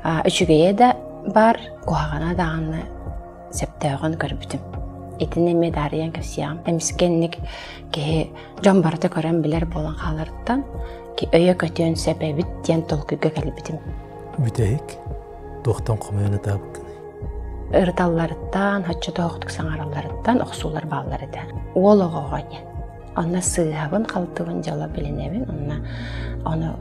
Үчүгэйэ да баар, куһаҕана даҕаны сөптөөҕүн көрбүтүм. Итини эмиэ даарыйан кэпсиэҕим. Эмискэ инник киһи дьон барыта көрөн билэр буолан хааларыттан өйө көтүөн сөп эбит диэн толкуйга кэлбитим. Бүтэһик туохтан хомойон ытаабыккыный? Ырыталларыттан, оччотоохтук саҥаралларыттан охсуулар бааллар этэ. Уол оҕоҕо диэн. Онно сыыһабын-халтыбын дьоло билинэбин, онно ону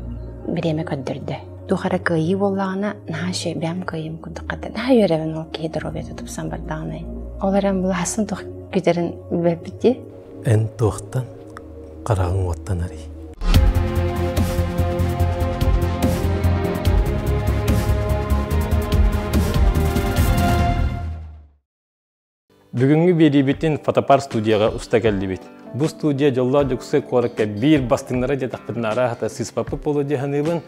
бириэмэ көрдөрдө. Туох эрэ кыайыы буоллаҕына, наһаа үчүгэй бэйэм кыайыым курдук хата наһаа үөрэбин ол киһи доруобуйата тупсан бардаҕына. Ол эрэн булаһасын туох күүтэрин билбэппит дии. Эн туохтан хараҕыҥ уоттанарый? Бүгүҥҥү биэриибитин Фотопар студияҕа уста кэллибит. Бу студия дьоллоох Дьокуускай куоракка биир бастыҥнара диэтэхпитинэ арааһата сыыспаппыт буолуо дии саныыбын.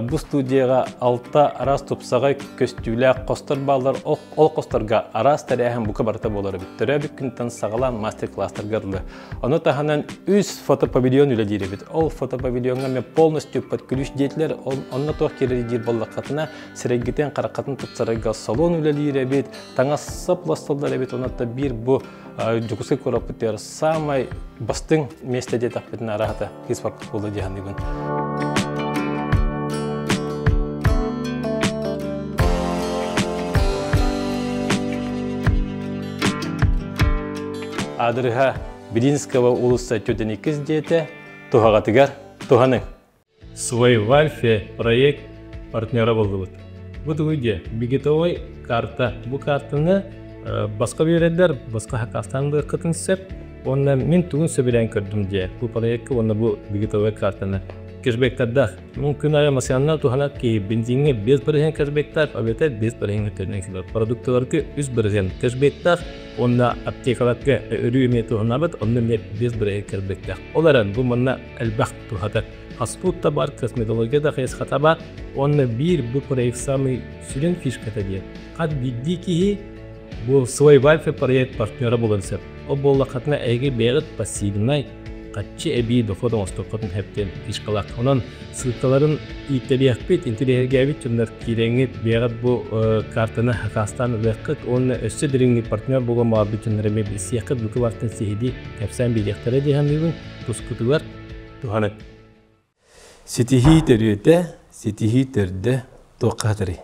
Бу студияҕа алта араас тупсаҕай көстүүлээх хостор бааллар. Ол хосторго араас тэрээһин бука барыта буолар эбит. Төрөөбүт күнтэн саҕалаан мастер-класстарга дылы. Ону таһынан үс фотопавильон үлэлиир эбит. Ол фотопавильоҥҥа мен полностью под ключ диэтилэр. Онно туох киирэр диир буоллаххытына, сирэйгитин, хараххытын тупсарарга салон үлэлиир эбит. Таҥас-сап уласталлар эбит, онон биир бу Дьокуускай куораппытыгар саамай бастыҥ миэстэ диэтэхпитинэ араһата кыыс барбыт буолуо дии саныыбын. Аадырыһа Белинского уулусса 42 диэтэ, туһаҕатыгар туһаныҥ. Свой Вальфе проект партнера буоллубут. Бу тугуй диэ? Бигитовой карта. Бу картаны басқа биэрэллэр, басқа хакастан ылыаххытын сөп. Уонна мин тугун сөбүлээн көрдүм диэ. Бу проекка уонна бу бигитовой картаны. Кэшбэктардаах. Мун күн айы масыанна туһанар киһи бензиҥҥэ 5% кэшбэктаах, эбэтэр 5% төлөнөн кэлэр. Продукталарга 3% кэшбэктаах, уонна аптекаларга өрүү эмиэ туһанабыт, онно эмиэ 5% кэшбэктээх. Ол эрэн бу манна элбэх туһата. Фастфуд да бар, косметология да хайысхата бар. Уонна биир бу проект самый сүрүн фишката диэн. Хас биирдии киһи бу свой вайфи проект партнера буолан сөп. Ол буоллаххытына эһиги бэйэҕит пассивнай хаччы эбии доход оҥостуоххутун сөп диэн фишкалаах. Онон ссылкаларын ииттэриэхпит, интэриэһиргээбит дьоннор киирэҥҥит бэйэҕит бу картаны хакаастаан ылыаххыт уонна өссө дириҥник партнер буолуон баҕарбыт дьоннор эмиэ билсиэххит, бука бартын сиһилии кэпсээн биэриэхтэрэ дии саныыбын. Тускутугар туһаныҥ. Ситиһии төрүөтэ, ситиһии төрдө туохха хатарый?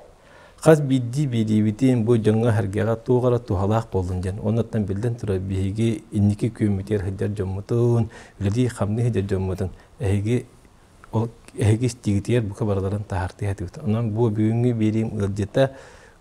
Хас биирдии биэриибитин бу дьоҥҥо-сэргэҕэ туох эрэ туһалаах буоллун диэн. Оннуттан биллэн турар биһиги инники күөммүтүгэр сылдьар дьоммутун, үлэлии-хамныы сылдьар дьоммутун эһиги ол эһиги истиигитигэр бука барыларын таһаартыы сатыыбыт. Онон бу бүгүҥҥү биэриим ыалдьыта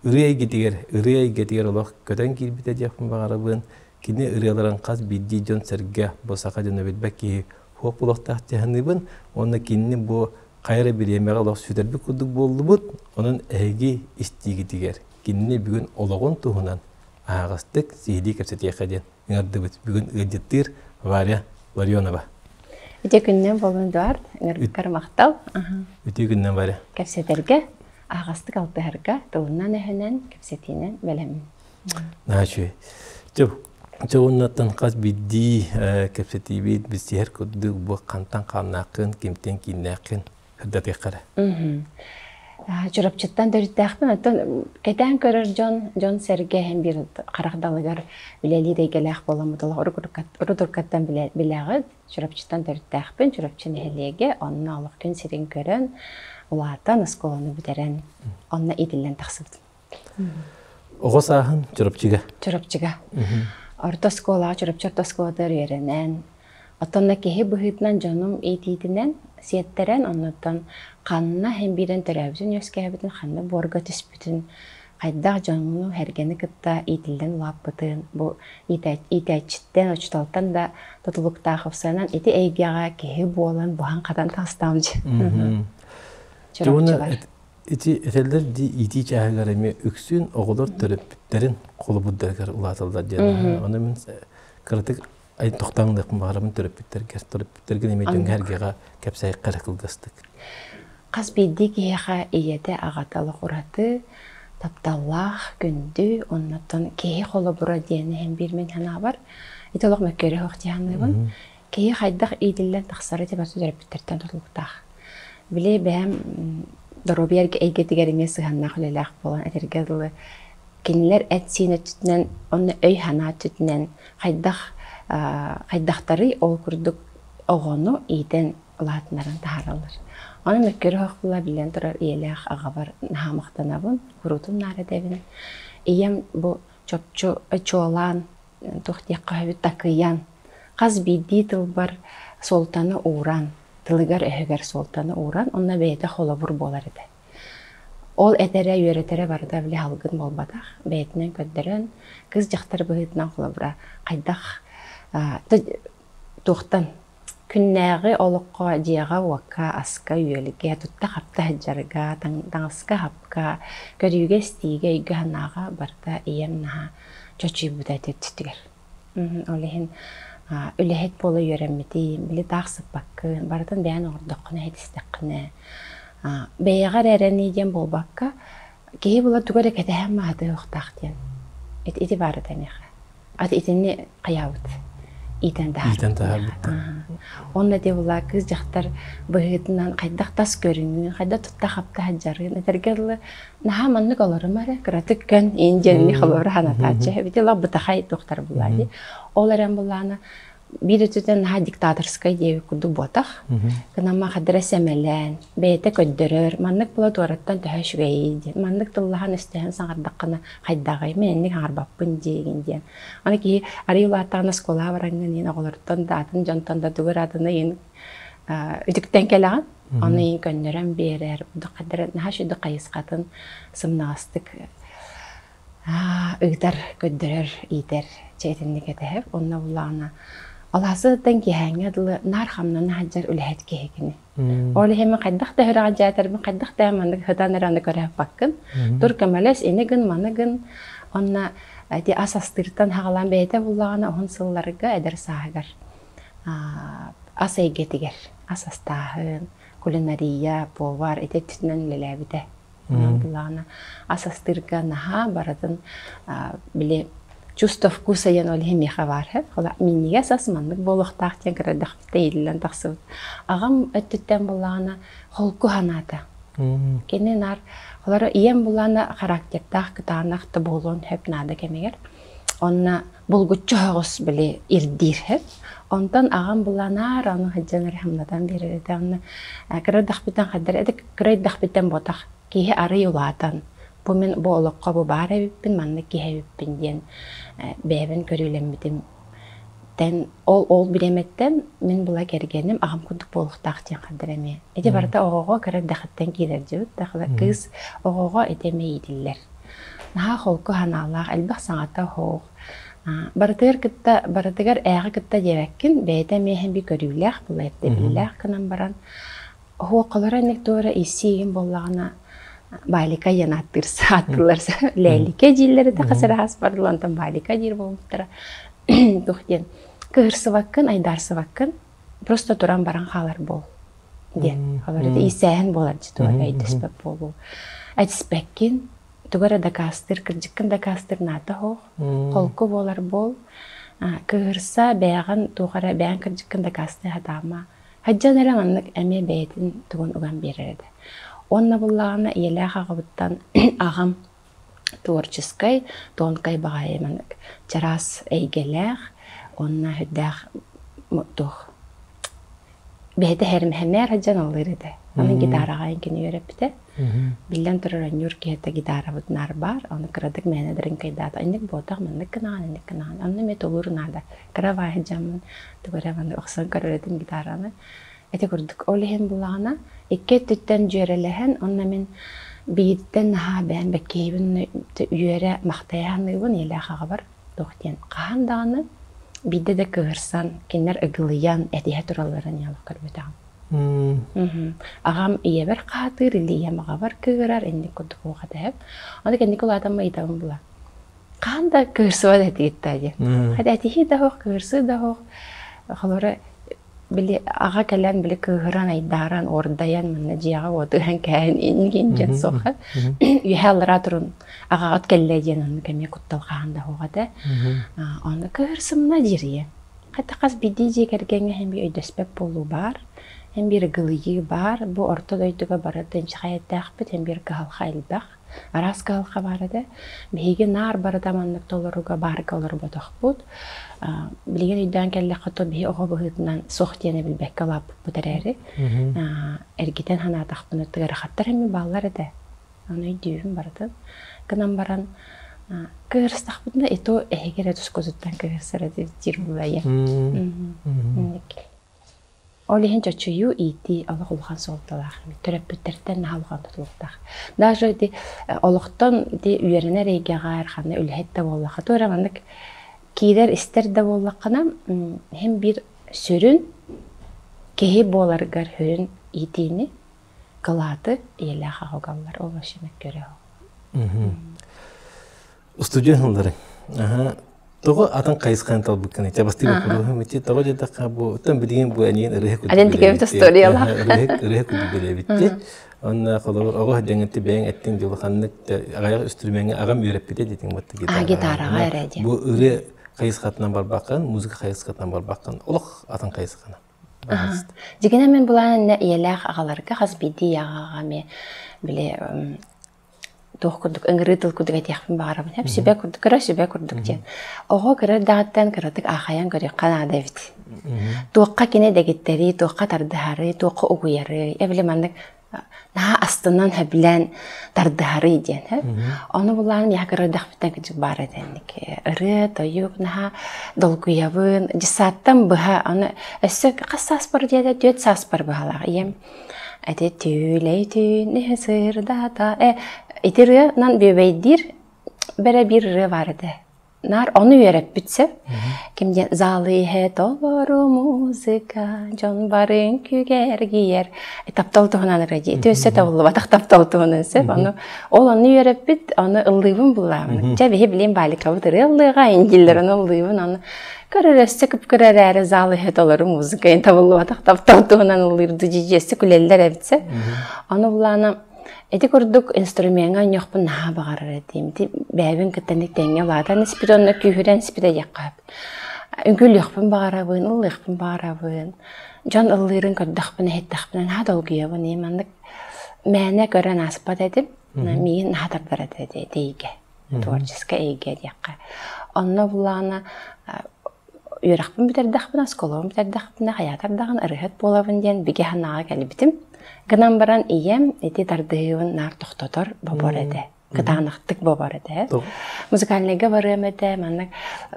ырыа эйгэтигэр, ырыа эйгэтигэр олох көтөн киирбитэ диэхпин баҕарабын. Кини ырыаларын хас биирдии дьон-сэргэ бу саха дьоно билбэт киһи суох буолуохтаах дии саныыбын. Уонна кинини бу хайа эрэ бириэмэҕэ олох сүтэрбит курдук буоллубут. Онон эһиги истиигитигэр кинини бүгүн олоҕун туһунан аһаҕастык сиһилии кэпсэтиэххэ диэн ыҥырдыбыт. Бүгүн ыалдьыттыыр Варя Ларионова. Үтүө күннэн буолун, Эдуард. Ыҥырбыккар махтал. Үтүө күннэн, Варя. Кэпсэтэргэ, аһаҕастык алтыһарга тылынан-өһүнэн, кэпсэтиинэн бэлэммин. Наһаа үчүгэй. Чэ, чэ уоннаттан хас биирдии кэпсэтиибит билсиһэр курдук бу хантан хааннааххын, кимтэн кииннээххин сырдатыахха эрэ. Чурапчыттан төрүттээхпин. Оттон кэтээн көрөр дьон, дьон-сэргэ иһин биир харах далыгар үлэлиир эйгэлээх буоламмыт олох урут-уруккаттан билэҕит. Чурапчыттан төрүттээхпин. Чурапчы нэһилиэгэ. Онно олох күн сирин көрөн, улаатан, оскуоланы бүтэрэн, онно иитиллэн тахсыбытым. Оҕо сааһын Чурапчыга. Чурапчыга. Орто оскуолаҕа Чурапчы орто оскуолатыгар үөрэнэн, оттон киһи быһыытынан дьонум иитиитинэн сиэттэрэн, оннуттан ханна иһин биирэн төрөөбүтүн-үөскээбитин, ханна буорга түспүтүн, хайдах дьону сэргэни кытта иитиллэн улааппытын, бу иитээччиттэн, учууталтан да тутулуктаах ыпсанан ити эйгэҕэ киһи буолан буһан-хатан таҕыстаҕым дии. Чурапчылар. Ити этэллэр дии иитии чааһыгар эмиэ үксүн оҕолор төрөппүттэрин холобурдарыгар улааталлар диэн. Ону мин кыратык тохтооҥ баҕарабын төрөппүттэргэр. Төрөппүттэргин эмиэ дьоҥҥо-сэргэҕэ кэпсээххэ эрэ кылгастык. Хас биирдии киһиэхэ ийэтэ, аҕата олох ураты, тапталлаах, күндү, оннуттан киһи холобура диэн иһин биир мин санаабар, ити олох мөккүөрэ суох дии саныыбын. Киһи хайдах иитиллэн тахсара ити барыта төрөппүттэртэн тутулуктаах. Били бэйэм Доруобуйа эйгэтигэр эмиэ сыһыаннаах үлэлээх буолан этэргэ дылы кинилэр эт-сиин өттүтүнэн уонна өй-санаа өттүтүнэн хайдах хайдахтарый ол курдук оҕону иитэн улаатыннаран таһаараллар. Ону мөккүөрү оһох була биллэн турар ийэлээх аҕабар наһаа махтанабын, куруутун наар этэбин. Ийэм бу чопчу чуолаан туох диэххэ сөбүй такыйан хас биирдии тылбар суолтаны ууран, тылыгар-өһүгэр суолтаны ууран, онно бэйэтэ холобур буолар этэ. Ол этэрэ, үөрэтэрэ барыта били салгын буолбатах, бэйэтинэн көрдөрөн, кыыс-дьахтар быһыытынан холобура хайдах туохтан күннээҕи олоххо дьиэҕэ-уокка, аска-үөлгэ, тутта-хапта сылдьарга, таҥаска-сапка, көрүүгэ-истиигэ, өйгө-санааҕа барыта ийэм наһаа чочуйбута этэ өттүтүгэр. Ол иһин үлэһит буола үөрэммитим, били таах сыппаккын, барытын бэйэн оҥордоххуна, иһитистэххинэ, бэйэҕэр эрэнии диэн буолбакка, киһи була тугу эрэ кэтэһэн маһатыахтаах диэн. Ити баар этэ миэхэ. Ат итини хайаабыт иитэн Иитэн таһаарбыт. Онно ити була кыыс дьахтар быһыытынан хайдах тас көрүҥүн, хайдах тутта-хапта сылдьарын, этэргэ дылы наһаа маннык олорума эрэ, кыратык көн иин диэнни холобура санатааччы. Эбити ла бытахай туохтар булаа дии. Ол эрэн булаана биир өттүттэн наһаа диктаторскай диэбит курдук буотах. Гынама хадара сэмэлээн, бэйэтэ көрдөрөр, маннык була туораттан төһө үчүгэйий диэн, маннык тыллаһан өстөһөн саҥардаххына хайдаҕый, мин инник саҥарбаппын диигин диэн. Аны киһи арый улааттаҕына оскуолаҕа бараҥҥын иин оҕолортон да атын дьонтон да тугу эрэ атыны иин үтүктэн кэлэҕин. Аны иин көннөрөн биэрэр, хадара наһаа үчүгэй хайысхатын сымнаҕастык ыытар, көрдөрөр, иитэр чэ итинник этэһэр. Онно буллаҕына алаасыттан киэһээҥҥэ дылы наар хамнана сылдьар үлэһит киһи кини. Ол иһин мин хайдах да үрэҕэ дьээтэрбин, хайдах да маннык сытан эрэ аны көрөөппаккын. Тур көмөлөс, ини гын, маны гын. Онно ити ас астыыртан хаҕалаан бэйэтэ буллаҕына уһун сылларга эдэр сааһыгар ас эйгэтигэр ас астааһын, кулинария, повар ити өттүнэн үлэлээбитэ. Онон буллаҕына ас астыырга наһаа барытын били чувство вкуса диэн ол иһин миэхэ баар һэ. Хола минньигэс ас маннык буолуохтаах диэн кырадахпыта ииллэн тахсыбыт. Аҕам өттүттэн буллаҕына холку санаата. Кини наар холоро ийэм буллаҕына характердаах кытаанах да буолуон сөп наада кэмигэр. Онно булгуччу оһоҕос били ирдиир сөп. Онтон аҕам буланаар ону сылдьан эрэ хамнатан биэрэр этэ. Онно кыра эрдэхпиттэн хайдах эрэ кыра эрдэхпиттэн буотах киһи арый улаатан бу мин бу олоххо бу баар эбиппин, маннык киһи эбиппин диэн бэйэбин көрүүлэммитим тэн ол ол бириэмэттэн мин була кэргэним аҕам курдук буолуохтаах диэн хандар эмиэ. Ити барыта оҕоҕо кыра эрдэхиттэн киирэр дьыбыт да кыыс оҕоҕо ити эмиэ иитиллэр. Наһаа холку санаалаах, элбэх саҥата суох. Барытыгар кытта барытыгар ээҕи кытта диэбэккин, бэйэтэ эмиэ иһин би көрүүлээх, була ирдэбиллээх гынан баран Оһуохалара инник туора иссиигин буоллаҕына Балика диэн ааттыыр ааттыыллар Лээликэ дииллэр этэ хас эрэ хас бардылар онтон Балика диир буолбуттара туох диэн кыһырсыбаккын айдаарсыбаккын просто туран баран хаалар буол диэн олор это иссээһин буолар дьи туора өйдөспөт буолуу этиспэккин тугу эрэ дакаастыыр кырдьыккын дакаастыыр наада суох холку буолар буол кыһырса бэйэҕин туох эрэ бэйэҥ кырдьыккын дакаастыы сатаама Сылдьан эрэ маннык эмиэ бэйэтин тугун уган биэрэр этэ. Уонна буллаҕына ийэлээх аҕабыттан аҕам творческай, тонкай баҕайы маннык чараас эйгэлээх уонна сүрдээх туох бэйэтэ һэрмэһэмээр сылдьан ыллыыр этэ. Аны гитараҕа кини үөрэппитэ. Биллэн турар оонньуур киһитэ гитарабыт наар баар, ону кыратык мээнэ дырыҥкайдаата. Инник буотах, маннык гынаҕын, инник гынаҕын. Онно эмиэ тулуур наада. Кыра баайы дьаммын тугу эрэ маннык охсон көрөр этим гитараны. Ити курдук. Ол иһин буллаҕына икки өттүттэн дьүөрэлэһэн, онно мин бииртэн наһаа бэйэм бэккиһибин үөрэ махтайа саныыбын ийэлээх аҕабар туох диэн хаһан даҕаны биирдэ да кыыһырсан, кинилэр ыгылыйан этиһэ туралларын ийэлэх көрбөтөҕүм. Аҕам ийэбэр хаатыыр, или ийэм аҕабар кыыһырар, инник курдук уох этэһэм. Ону кэнники улаатан ыйытабын була. Хаһан да кыырсыбат этигит да диэн. Хата этиһии да суох, кыырсыы да суох. Холобура, били аҕа кэлэн били кыыһыран, айдааран, уордайан манна дьиэҕэ уотуһан кээһин иннигин диэн суоха. Үөһэ аллараа турун аҕаҕыт кэллэ диэн оннук эмиэ куттал хаһан да суох этэ. Ону кыыһырсымна диир ийэ. Хата хас биирдии дьиэ кэргэҥҥэ һин өйдөспөт буолуу баар. Эн биир ыгылыйыы баар, бу орто дойдуга бары тынчхайаттаахпыт, эн биир кыһалҕа элбэх. Араас кыһалҕа баар этэ. Биһиги наар барыта маннык толоруга баарга олорботохпут. Билигин өйдөөн кэллэххэ, то биһи оҕо быһыытынан суох диэни билбэккэ улааппыппыт эрээри, эргитэн санаатахпына, ыарахаттар эмиэ бааллар этэ. Аны өйдүүбүн барытын. Гынан баран кыырыстахпытына и то эһиги эрэ тускутуттан кыырсар этибит диир буолайым. Ол иһин чочуйуу, иитии олох улахан суолталаах. Төрөппүттэртэн наһаа улахан тутулуктаах. Даже ити олохтон ити үөрэнэр эйгэҕэ ханна үлэһит да буоллахха, то эрэ маннык киирэр истэр да буоллаххына, иһин биир сүрүн киһи буоларгар сүрүн иитиини кылааты ийэлээх аҕа Ол вообще мөккөрө. Устудьуон сылларыҥ. Аха. Тоҕо атын хайысханы талбыккыный? Чабастыы боппуруоһум ити тоҕо диэтэххэ бу оттон билигин бу эниин ырыа курдук Аден тикэбит историялаах. Ырыа курдук билэбитти. Онно холобур оҕо дьэҥэтти бэйэҥ эттиҥ дьыл ханнык аҕайах үстүрүмэҥҥэ аҕам үөрэппитэ диэтиҥ батта гитараҕа. Гитараҕа эрэ диэн. Бу ырыа хайысхатынан барбаккын, музыка хайысхатынан барбаккын, олох атын хайысханан. Дьигинэ мин булаан ийэлээх аҕаларга хас биирдии аҕаҕа эмиэ били туох курдук ыҥырыы тыл курдук этиэхпин баҕарабын. Хэп сүбэ курдук, кыра сүбэ курдук диэн. Оҕо кыра эрдэҕиттэн кыратык аахайан көрүөххэ наада эбит. Туохха кини дэгиттэри, туохха тардыһары, туохха угуйары, эбили маннык наһаа астынан сөбүлээн тардыһарый диэн. Ону булаан я кыра эрдэхпиттэн кыдьык баар этэнник. Ырыа, тойук наһаа долгуйабын. Дьыссааттан быһа, аны өссө хас сааспар диэтэ, түөрт сааспар быһалаах ийэм Эти түлэй түүн сырдата э ити ырыанан бүөбэйдиир бэрэ биир ырыа баар этэ. Наар ону үөрэппит сөп. Ким диэн залы иһэ толору музыка, дьон бары үҥкүүгэ эргийэр. Таптал туһунан ырыа дии. Ити өссө табыллыбатах таптал туһунан сөп. Ону ол ону үөрэппит, ону ыллыыбын буллаабын. Чэ биһи билим Баликабыт ырыа ыллыаҕа, индиллэр ону ыллыыбын, ону Көрөр өссө кып-кыра эрээри зал иһэ толору музыка табыллыбатах таптал туһунан ыллыырды дьиэсси күлэллэр эбитсэ. Аны булаана ити курдук инструмеҥҥа онньуохпун наһаа баҕарар этим. Ити бэйэбин кытта тэҥҥэ улаатан испит онно күүһүрэн испитэ диэххэ сөп. Үҥкүүлүөхпүн баҕарабын, ыллыахпын баҕарабын. Дьон ыллыырын көрдөхпүнэ, иһиттэхпинэ наһаа долгуйабын. Ийэм маннык мээнэ көрөн ааспат этим. Миигин наһаа тардар этэ эйгэ. Творческай эйгэ диэххэ. Онно буллаҕына үөрэхпин бүтэрдэхпинэ, оскуолабын бүтэрдэхпинэ, хайаатар даҕаны ырыаһыт буолабын диэн бигэ санааҕа кэлбитим. Гынан баран ийэм ити тардыһыыбын наар тохтотор, бобор этэ. Кытаанахтык бобор этэ. Музыкальнайга барыам этэ, маннык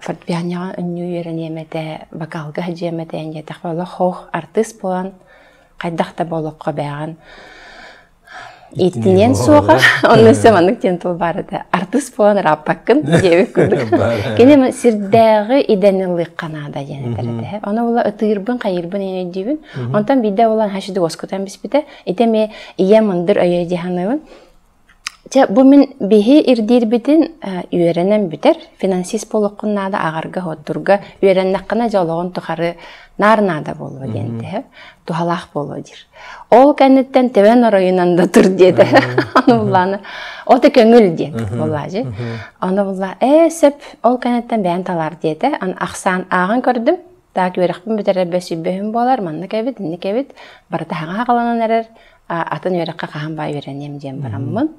фортепианоҕа үннүү үөрэниэм этэ, вокалга сылдьыам этэ диэтэхпинэ, олох хоох артыыс буолан хайдах да буолуохха бээҕин Ииттиниэн суоҕа, онно өссө маннык диэн тыл баар этэ. Артыыс буолан ырааппаккын диэбит курдук. Кини сирдээҕи идэни ылыахха наада диэн этэр этэ. Ону була ытыырбын, хайыырбын иһин өйдүүбүн. Онтон биирдэ буолан хашиды уоскутан биспитэ. Ити эмиэ ийэм мындыр өйө дии саныыбын. Чэ, бу мин биһи ирдиирбитин үөрэнэн бүтэр. Финансист буолуоххун наада, аҕарга, хотурга үөрэннэххинэ дьэ олоҕун тухары наар наада буолуо диэн этэ. Туһалаах буолуо диир. Ол кэнниттэн тэбэн оройунан да тур диэтэ. Аны буллааны ол да көҥүл диэн буоллаажы. Аны булла ээ сөп ол кэнниттэн бэйэн талаар диэтэ. Аны ахсаан ааҕан көрдүм. Так үөрэхпин бүтэрэрбэр сүүрбэһим буолар, маннык эбит, инник эбит. Барыта хаҥа хаҕаланан эрэр. Атын үөрэххэ хаһан баа үөрэниэм диэн бараммын.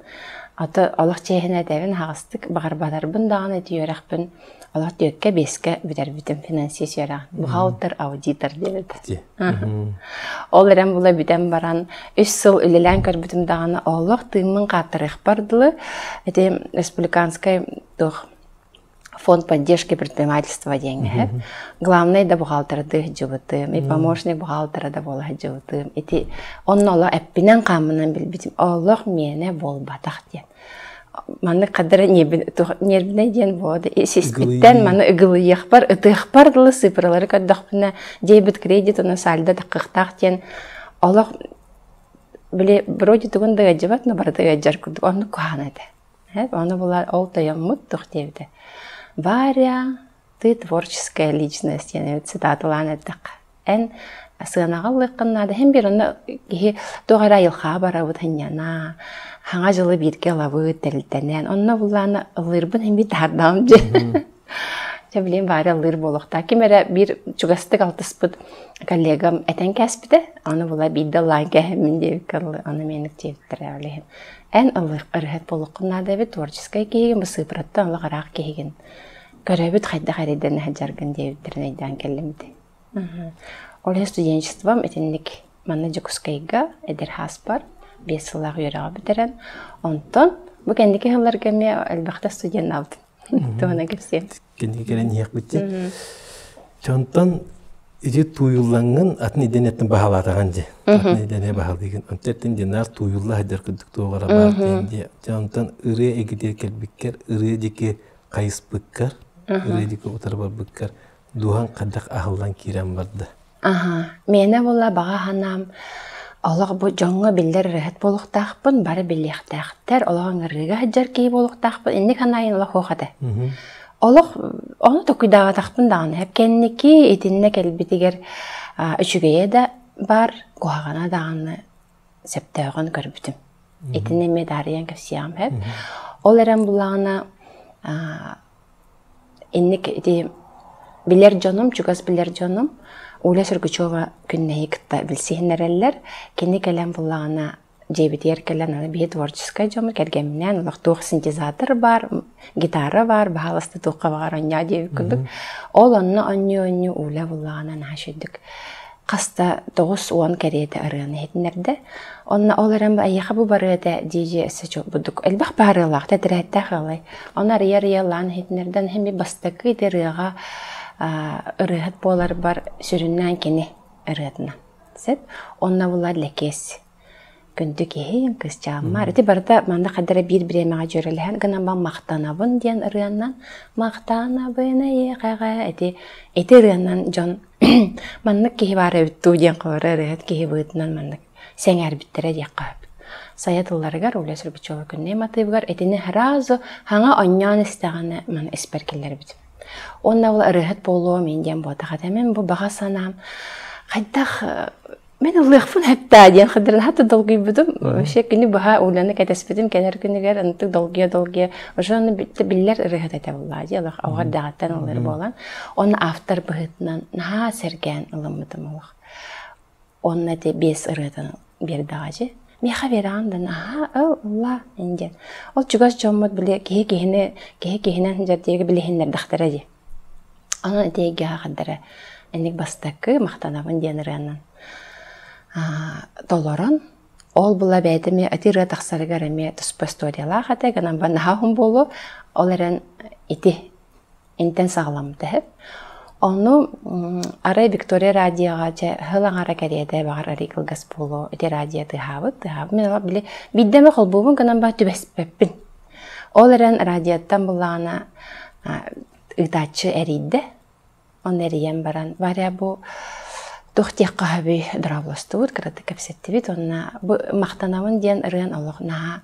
Аты олох чиэһинэ этэбин аһаҕастык баҕарбатарбын даҕаны ити үөрэхпин олох түөккэ биэскэ бүтэрбитим финансист үөрэҕин. Бухгалтер, аудитор диэбит. Ол эрэн була бүтэн баран үс сыл үлэлээн көрбүтүм даҕаны олох тыыммын хааттарыахпар дылы ити республиканскай туох фонд поддержки предпринимательства диэҥҥэ главный да бухгалтердыы сылдьыбытым и помощник бухгалтера да буола сылдьыбытым ити онно олох эппинэн хааммынан билбитим олох миэнэ буолбатах диэн маннык хадара нервнэй диэн буолда сиспиттэн маны ыгылыйыахпар ытыахпар дылы цифралары көрдөхпүнэ дебет кредит уонна сальдо таххыахтаах диэн олох били вроде тугун да ыалдьыбат но барыта ыалдьар курдук оннук куһаҕан этэ Ону була ол тойоммут туох диэбитэ Варя, ты творческая личность диэн цитаталаан эттэххэ эн сыанаҕа ыллыаххын наада иһин биир онно киһи туох эрэ айылҕаҕа барабыт сынньана хаҥа дьылы бииргэ ылабыт тэрилтэнэн онно буллаана ыллыырбын иһин биир таһаардаҕым дии. Чэ, билигин баары ыллыыр буолуохтаах. Ким эрэ биир чугастык алтыспыт коллегам этэн кээспитэ. Аны була биирдэ ыллаан кээһэммин диэбиккэ ыллы. Аны миэник диэбиттэрэ ол иһин. Эн ыллыыр ырыһыт буолуоххун наада эбит, творческай киһигин, бу сыыпыраттан олох ыраах киһигин. Көрөбүт хайдах эрэйдэнэ сылдьаргын диэбиттэрин өйдөөн кэллим ити. Ол иһин студенчеством итинник манна Дьокуускайга эдэр сааспар 5 сыллаах үөрэҕи бүтэрэн, онтон бу кэнники сылларга эмиэ элбэхтэ студеннаабытым. Туһунан кэпсиэм. Кэнники кэлэн иһиэхпит дии. Онтон ити тууйуллаҥҥын атын идэнэттэн баһалаатаҕын дии. Атын идэнэ баһалыыгын. Онтон эттин динар тууйулла сылдьар курдук туох эрэ баар диэн дии. Онтон ырыа эгитигэр кэлбиккэр, ырыа диэки хайыспыккар, ырыа диэки утары барбыккар дууһаҥ хайдах аһыллан киирэн барда? Аһа, миэнэ буолла баҕа санаам олох бу дьоҥҥо биллэр ырыаһыт буолуохтаахпын, бары билиэхтээхтэр, олох ыҥырыыга сылдьар киһи буолуохтаахпын, инник санаайын олох суох этэ. Олох ону толкуйдаабатахпын даҕаны сөп. Кэнники итиннэ кэлбитигэр үчүгэйэ да баар, куһаҕана даҕаны сөптөөҕүн көрбүтүм. Итини эмиэ таарыйан кэпсиэҕим сөп. Ол эрэн буллаҕына Инник ити билэр дьонум, чугас билэр дьонум Уля Сергучева күннэһи кытта билсиһиннэрэллэр. Кини кэлэн буллаҕына дьиэбитигэр кэлэн аны биһи творческай дьоммут кэргэмминээн олох туох синтезатор баар, гитара баар, баһаалыста туохха баҕар оонньоо диэбит курдук. Ол онно оонньуу-оонньуу Уля буллаҕына наһаа үчүгдүк хаста 90 кэриэтэ ырыаны иһитиннэрдэ. Онно ол эрэн эйиэхэ бу барыа этэ дии-дии өссө бурдук элбэх баарыалаах тэтирээттээх ыалай. Ону арыйа-арыйа ыллаан иһитиннэрдэ. Иһин бастакы ити ырыаҕа ырыаһыт буоларбар сүрүннээн кини ырыатынан. Сөп. Онно булар Лэкиэс күндү киһи кысчааммар. Ити барыта манна хайдара биир бириэмэҕэ дьүөрэлэһэн гынан ба махтанабын диэн ырыаннан махтанабын эйиэхэҕэ ити ити ырыаннан дьон маннык киһи баар эбит дуу диэн холоро ырыаһыт киһи быһыытынан маннык сэҥээрбиттэрэ диэххэ сөп. Сайа тылларыгар Уля Сергучева күннэй матыыбыгар итини сразу хаҥа онньоон истэҕинэ маны испэр киллэрбитим. Уонна ол ырыаһыт буолуом мин диэн буотах этэ. Мин бу баҕа санаам хайдах Мин ыллыахпын эттээ диэн хадырнаһа долгуйбутум. Вообще күнү быһа Уляны кэтэспитим кэлэр күнүгэр ынтык долгуйа-долгуйа уже ону биллэр ырыаһыт этэ буоллаа дии олох оҕо эрдэҕиттэн ыллыыр буолан. Онно автор быһыытынан наһаа сэргээн ылыммытым олох. Онно ити биэс ырыатын биэрдэҕэ дии. Миэхэ биэрэҕин да наһаа ыл ыллаа диэн. Ол чугас дьоммут били киһи киһини киһи киһинэн дьэрдиэги билиһиннэрдэхтэрэ дии. Онон ити эйгэҕэ хардара инник бастакы махтанабын диэн ырыанан толорон ол була бэйэтэ эмиэ ити ырыа тахсарыгар эмиэ туспа историялаах этэ гынан баран наһаа уһун буолуо ол эрэн ити интэн саҕаламмыта үһү. Ону арай Виктория радиоҕа дьэ сыл аҥара кэриэтэ баҕар арый кылгас буолуо ити радио тыаһаабыт тыаһаабыт мин олох били биирдэ эмэ холбуубун гынан баран түбэспэппин. Ол эрэн радиоттан буллаҕына ыытааччы эрийдэ. Онно эрийэн баран, Варя бу туох диэххэ сөбүй дорооболостубут, кыратык кэпсэттибит уонна бу махтанабын диэн ырыан олох наһаа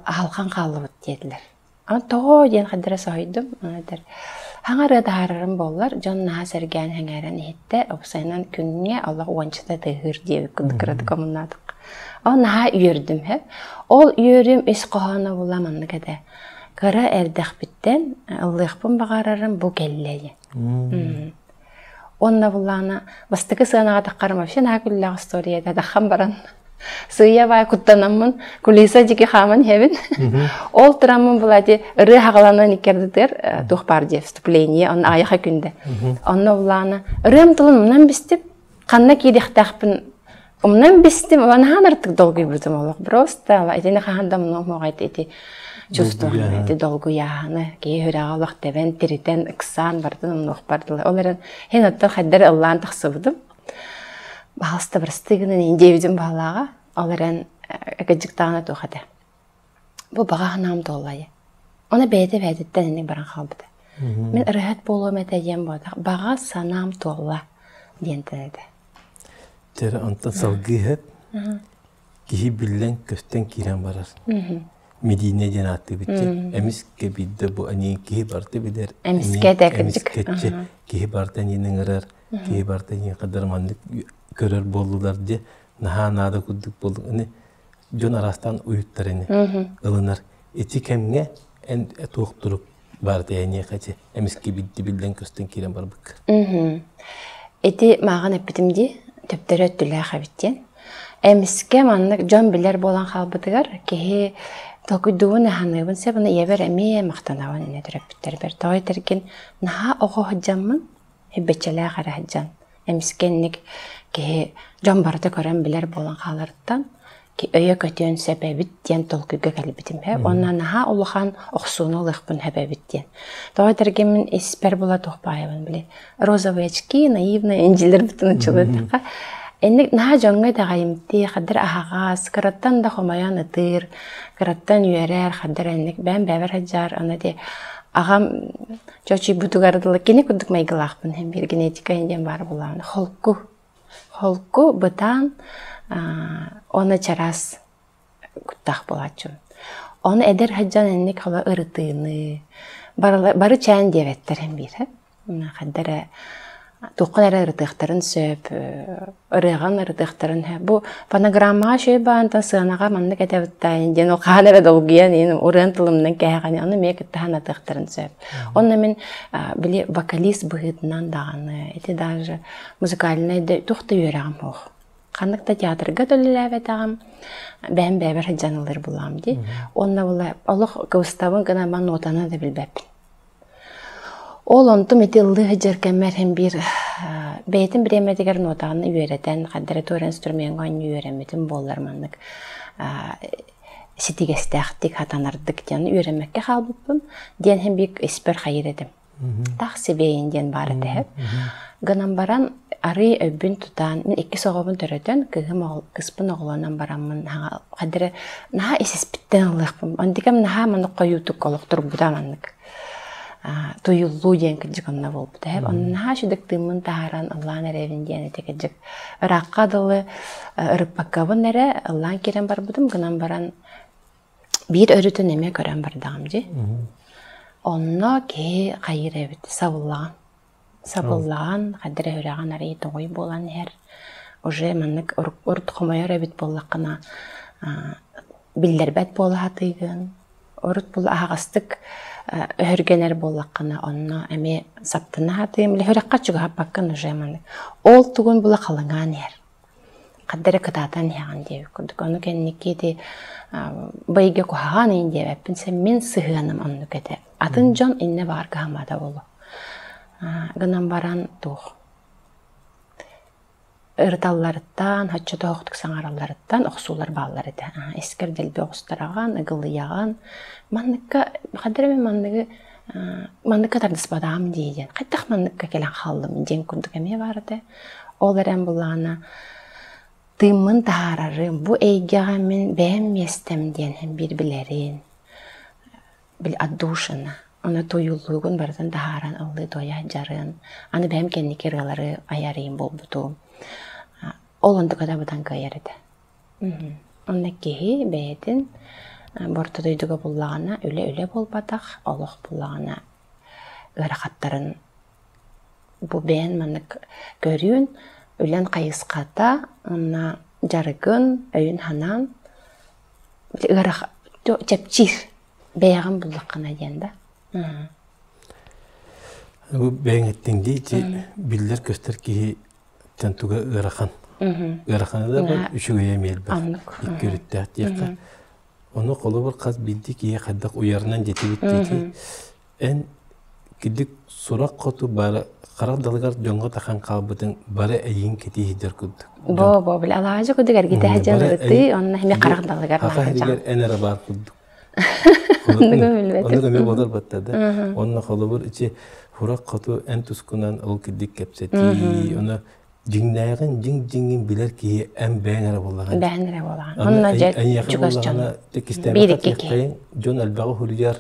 аһалхан хааллыбыт диэтилэр. Аны тоҕо диэн хайдара соһуйдум. Аны этэр хаҥа ырыа таһаарарым буоллар, дьон наһаа сэргээн сэҥээрэн иһиттэ, уопсайынан күҥҥэ олох уончата тыаһыыр диэбит курдук кыратык омуннаатык. Ол наһаа үөрдүм һэ. Ол үөрүүм ис хоһооно була маннык этэ. Кыра эрдэхпиттэн ыллыахпын баҕарарым бу кэллэ диэн. Уонна буллаҕына бастакы сыанаҕа таххарым вообще наһаа күллээх история этэ таххан баран сыыйа баай куттанаммын кулиса дьики хааман иһэбин. Ол тураммын була ити ырыа хаҕаланан иккэрдитигэр туох баар диye вступление онно аҕыйаха күндэ. Онно буллаҕына ырыам тылын умнан бистим ханна киириэхтээхпин умнан бистим наһаа артык долгуйбутум олох просто итини хаһан да умнуом ити чувствование ити долгуйааһыны киһи сүрэҕэ олох тэбэн тиритэн ыксаан барытын умнуохпар дылы ол эрэн һин оттон хайдары ыллаан тахсыбытым баһаалыста бырастыы гынан иин диэбитим баһалааҕа ол эрэн кыдьыктаҕына туох этэ Бу баҕа санаам туоллайа. Ону бэйэтэ бэйэтиттэн инник баран хаалбыта. Мин ырыаһыт буолуом этэ диэн буолбатах. Баҕа санаам туолла диэнтэн этэ. Дьэ, онтон салгыы иһэт киһи биллэн көстөн киирэн барар. Медине диэн ааттыыбыт Эмискэ биирдэ бу аньыы киһи барыта билэр. Эмискэ этэ кырдьык. Киһи барыта аньыыны ыҥырар, киһи барыта аньыы қадар маннык көрөр буоллулар диye наһаа наада курдук буоллуҥ. Ини дьон араастаан уйуттар ини ылынар. Ити кэмҥэ эн туох турук баар тэйэниэхэ ити эмискэ бидди биллэн көстөн киирэн барбыкка. Ити мааҕын эппитим дии, төптөрү өттүлээх эбит диэн. Эмискэ маннык дьон билэр буолан хаалбытыгар киһи толкуйдуубун аһаныыбын сөп, уонна ийэбэр эмиэ махтанабын инэ төрөппүттэрбэр. Тоҕо этэргин наһаа оҕо сылдьаммын, һиббэччэлээх эрэ сылдьан, эмискэ инник киһи дьон барыта көрөн билэр буолан хааларыттан өйө көтүөн сөп эбит диэн толкуйга кэлбитим. Уонна наһаа улахан охсууну ылыахпын сөп эбит диэн. Тоҕо этэргиммин испэр була туохпаайабын били розовые очки, наивные инжилер бүтүн учулуттахха инник наһаа дьоҥҥо итэҕэйимтии, хадыр аһаҕас, кыраттан да хомойон ытыыр, кыраттан үөрэр, хадыр инник бэйэм бэйэбэр сылдьар, аны ити аҕам чочуйбутугар дылы кини курдук майгылаахпын биир генетика диэн баар буолаҕына холку Холку, бытаан уонна чараас куттаах буолааччыбын. Ону эдэр сылдьан инник хола ырытыыны, бары чээн диэбэттэр эн биир хайда эрэ туоххун эрэ ырытыахтарын сөп, ырыаҕын ырытыахтарын сөп. Бу фонограммаҕа үчүгэй баантан сыанаҕа маннык этэбит диэн ол хаһан эрэ долгуйан иһин ырыан тылымынан кээһэҕин ону эмиэ кытта санатыахтарын сөп. Онно мин били вокалист быһыытынан даҕаны ити даже музыкальнай да туох да үөрэҕим суох. Ханнык да театрга да үлэлээбэтэҕим, бэйэм бэйэбэр сылдьан ыллыыр булаам дии. Уонна була олох кыбыстабын гынан ман нотаны да билбэппин. Ол онтум ити ыллыы сылдьар кэммэр иһин биир бэйэтин бириэмэтигэр нотаны үөрэтэн, ханна эрэ туора инструмеҥҥа оонньуу үөрэммитим буоллар маннык ситигэстээхтик, хатанардык диэн үөрэммэккэ хаалбыппын диэн иһин биир испэр хайыр этим. Таах сибиэйин диэн баар этэ. Гынан баран арыы өйбүн тутан, мин иккис оҕобун төрөтөн, кыыһым кыыспын оҕолонон бараммын хайда эрэ наһаа ис-испиттэн ылыахпын. Антикам наһаа маннык хойуутук олохторбута маннык туйуллуу диэн кырдьык онно буолбута. Онно наһаа үчүгдүк тыыммын таһааран ыллаан эрэбин диэн ити кырдьык ыраахха дылы ырыппаккабын эрэ ыллаан киирэн барбытым гынан баран Биир өрүтүн эмиэ көрөн бардаҕым дии. Онно киһи хайыыр эбит сабыллаҕын. Сабыллаҕын, хайда эрэ үрэҕин арыый тоҕуй буолан иһэр. Уже маннык урут хомойор эбит буоллаххына биллэрбэт буола сатыыгын. Урут була аһаҕастык өһүргэнэр буоллаххына онно эмиэ саптына сатыым. Или үрэххэ чугаһаппаккын уже маннык. Ол тугун була халыҥаан иһэр. Ханна эрэ кытаатан иһэҕин диэбит курдук. Ону кэнники ити быйга куһаҕан иин диэбэппин, син мин сыһыаным оннук этэ. Атын дьон иннэ баҕар кыһаммата буолуо. Гынан баран туох ырыталларыттан, оччотоохтук саҥаралларыттан охсуулар бааллар этэ. Искэр дэлби оҕустараҕын, ыгылыйаҕын. Манныкка ханна эрэ мин манныгы манныкка тардыспатаҕым дии диэн. Хайдах манныкка кэлэн хааллым диэн курдук эмиэ баар этэ. Ол эрэн буллаҕына тыыммын таһаарарым, бу эйгэҕэ мин бэйэм миэстэм диэн биир билэрин, били отдушина, ону туйуллуугун барытын таһааран ыллыы туойа сылдьарын, аны бэйэм кэнники ырыалары айарыым буолбутум. Ол онтука да быдан кыайар этэ. Онно киһи бэйэтин бу орто дойдуга буллаҕына үлэ-үлэ буолбатах, олох буллаҕына ыарахаттарын Бу бэйэн маннык көрүүн, үлэн хайысхата уонна дьарыгын, өйүн-санаан ыарах чэпчиир бэйэҕин буллаххына диэн да. Бу бэйэҥ эттиҥ дии ити биллэр-көстөр киһи туга ыарахан. Ыарахана да бар, үчүгэйэ эмиэ элбэх. Икки өрүттээх диэххэ. Ону холобур хас биирдии киһи хайдах уйарынан дьэтибит диэки Эн кирдик сурах хоту бары харах далыгар дьоҥҥо тахан хаалбытыҥ бары эйиин кэтииһидэр курдук. Бо бо били алаажы курдук эргитэ сылдьан ырытыы онно эмиэ харах далыгар Хаха иһигэр эн эрэ баар курдук. Оннук эмиэ буолар батта да. Онно холобур ичи сурах хоту эн тускунан ол кирдик кэпсэтии, ону дьиҥнээҕин дьиҥ дьиҥин билэр киһи эн бэйэҥ эрэ буоллаҕын. Бэйэҥ эрэ буолаҕын. Онно дьэ чугас дьон. Биир икки Дьон элбэҕи суруйар,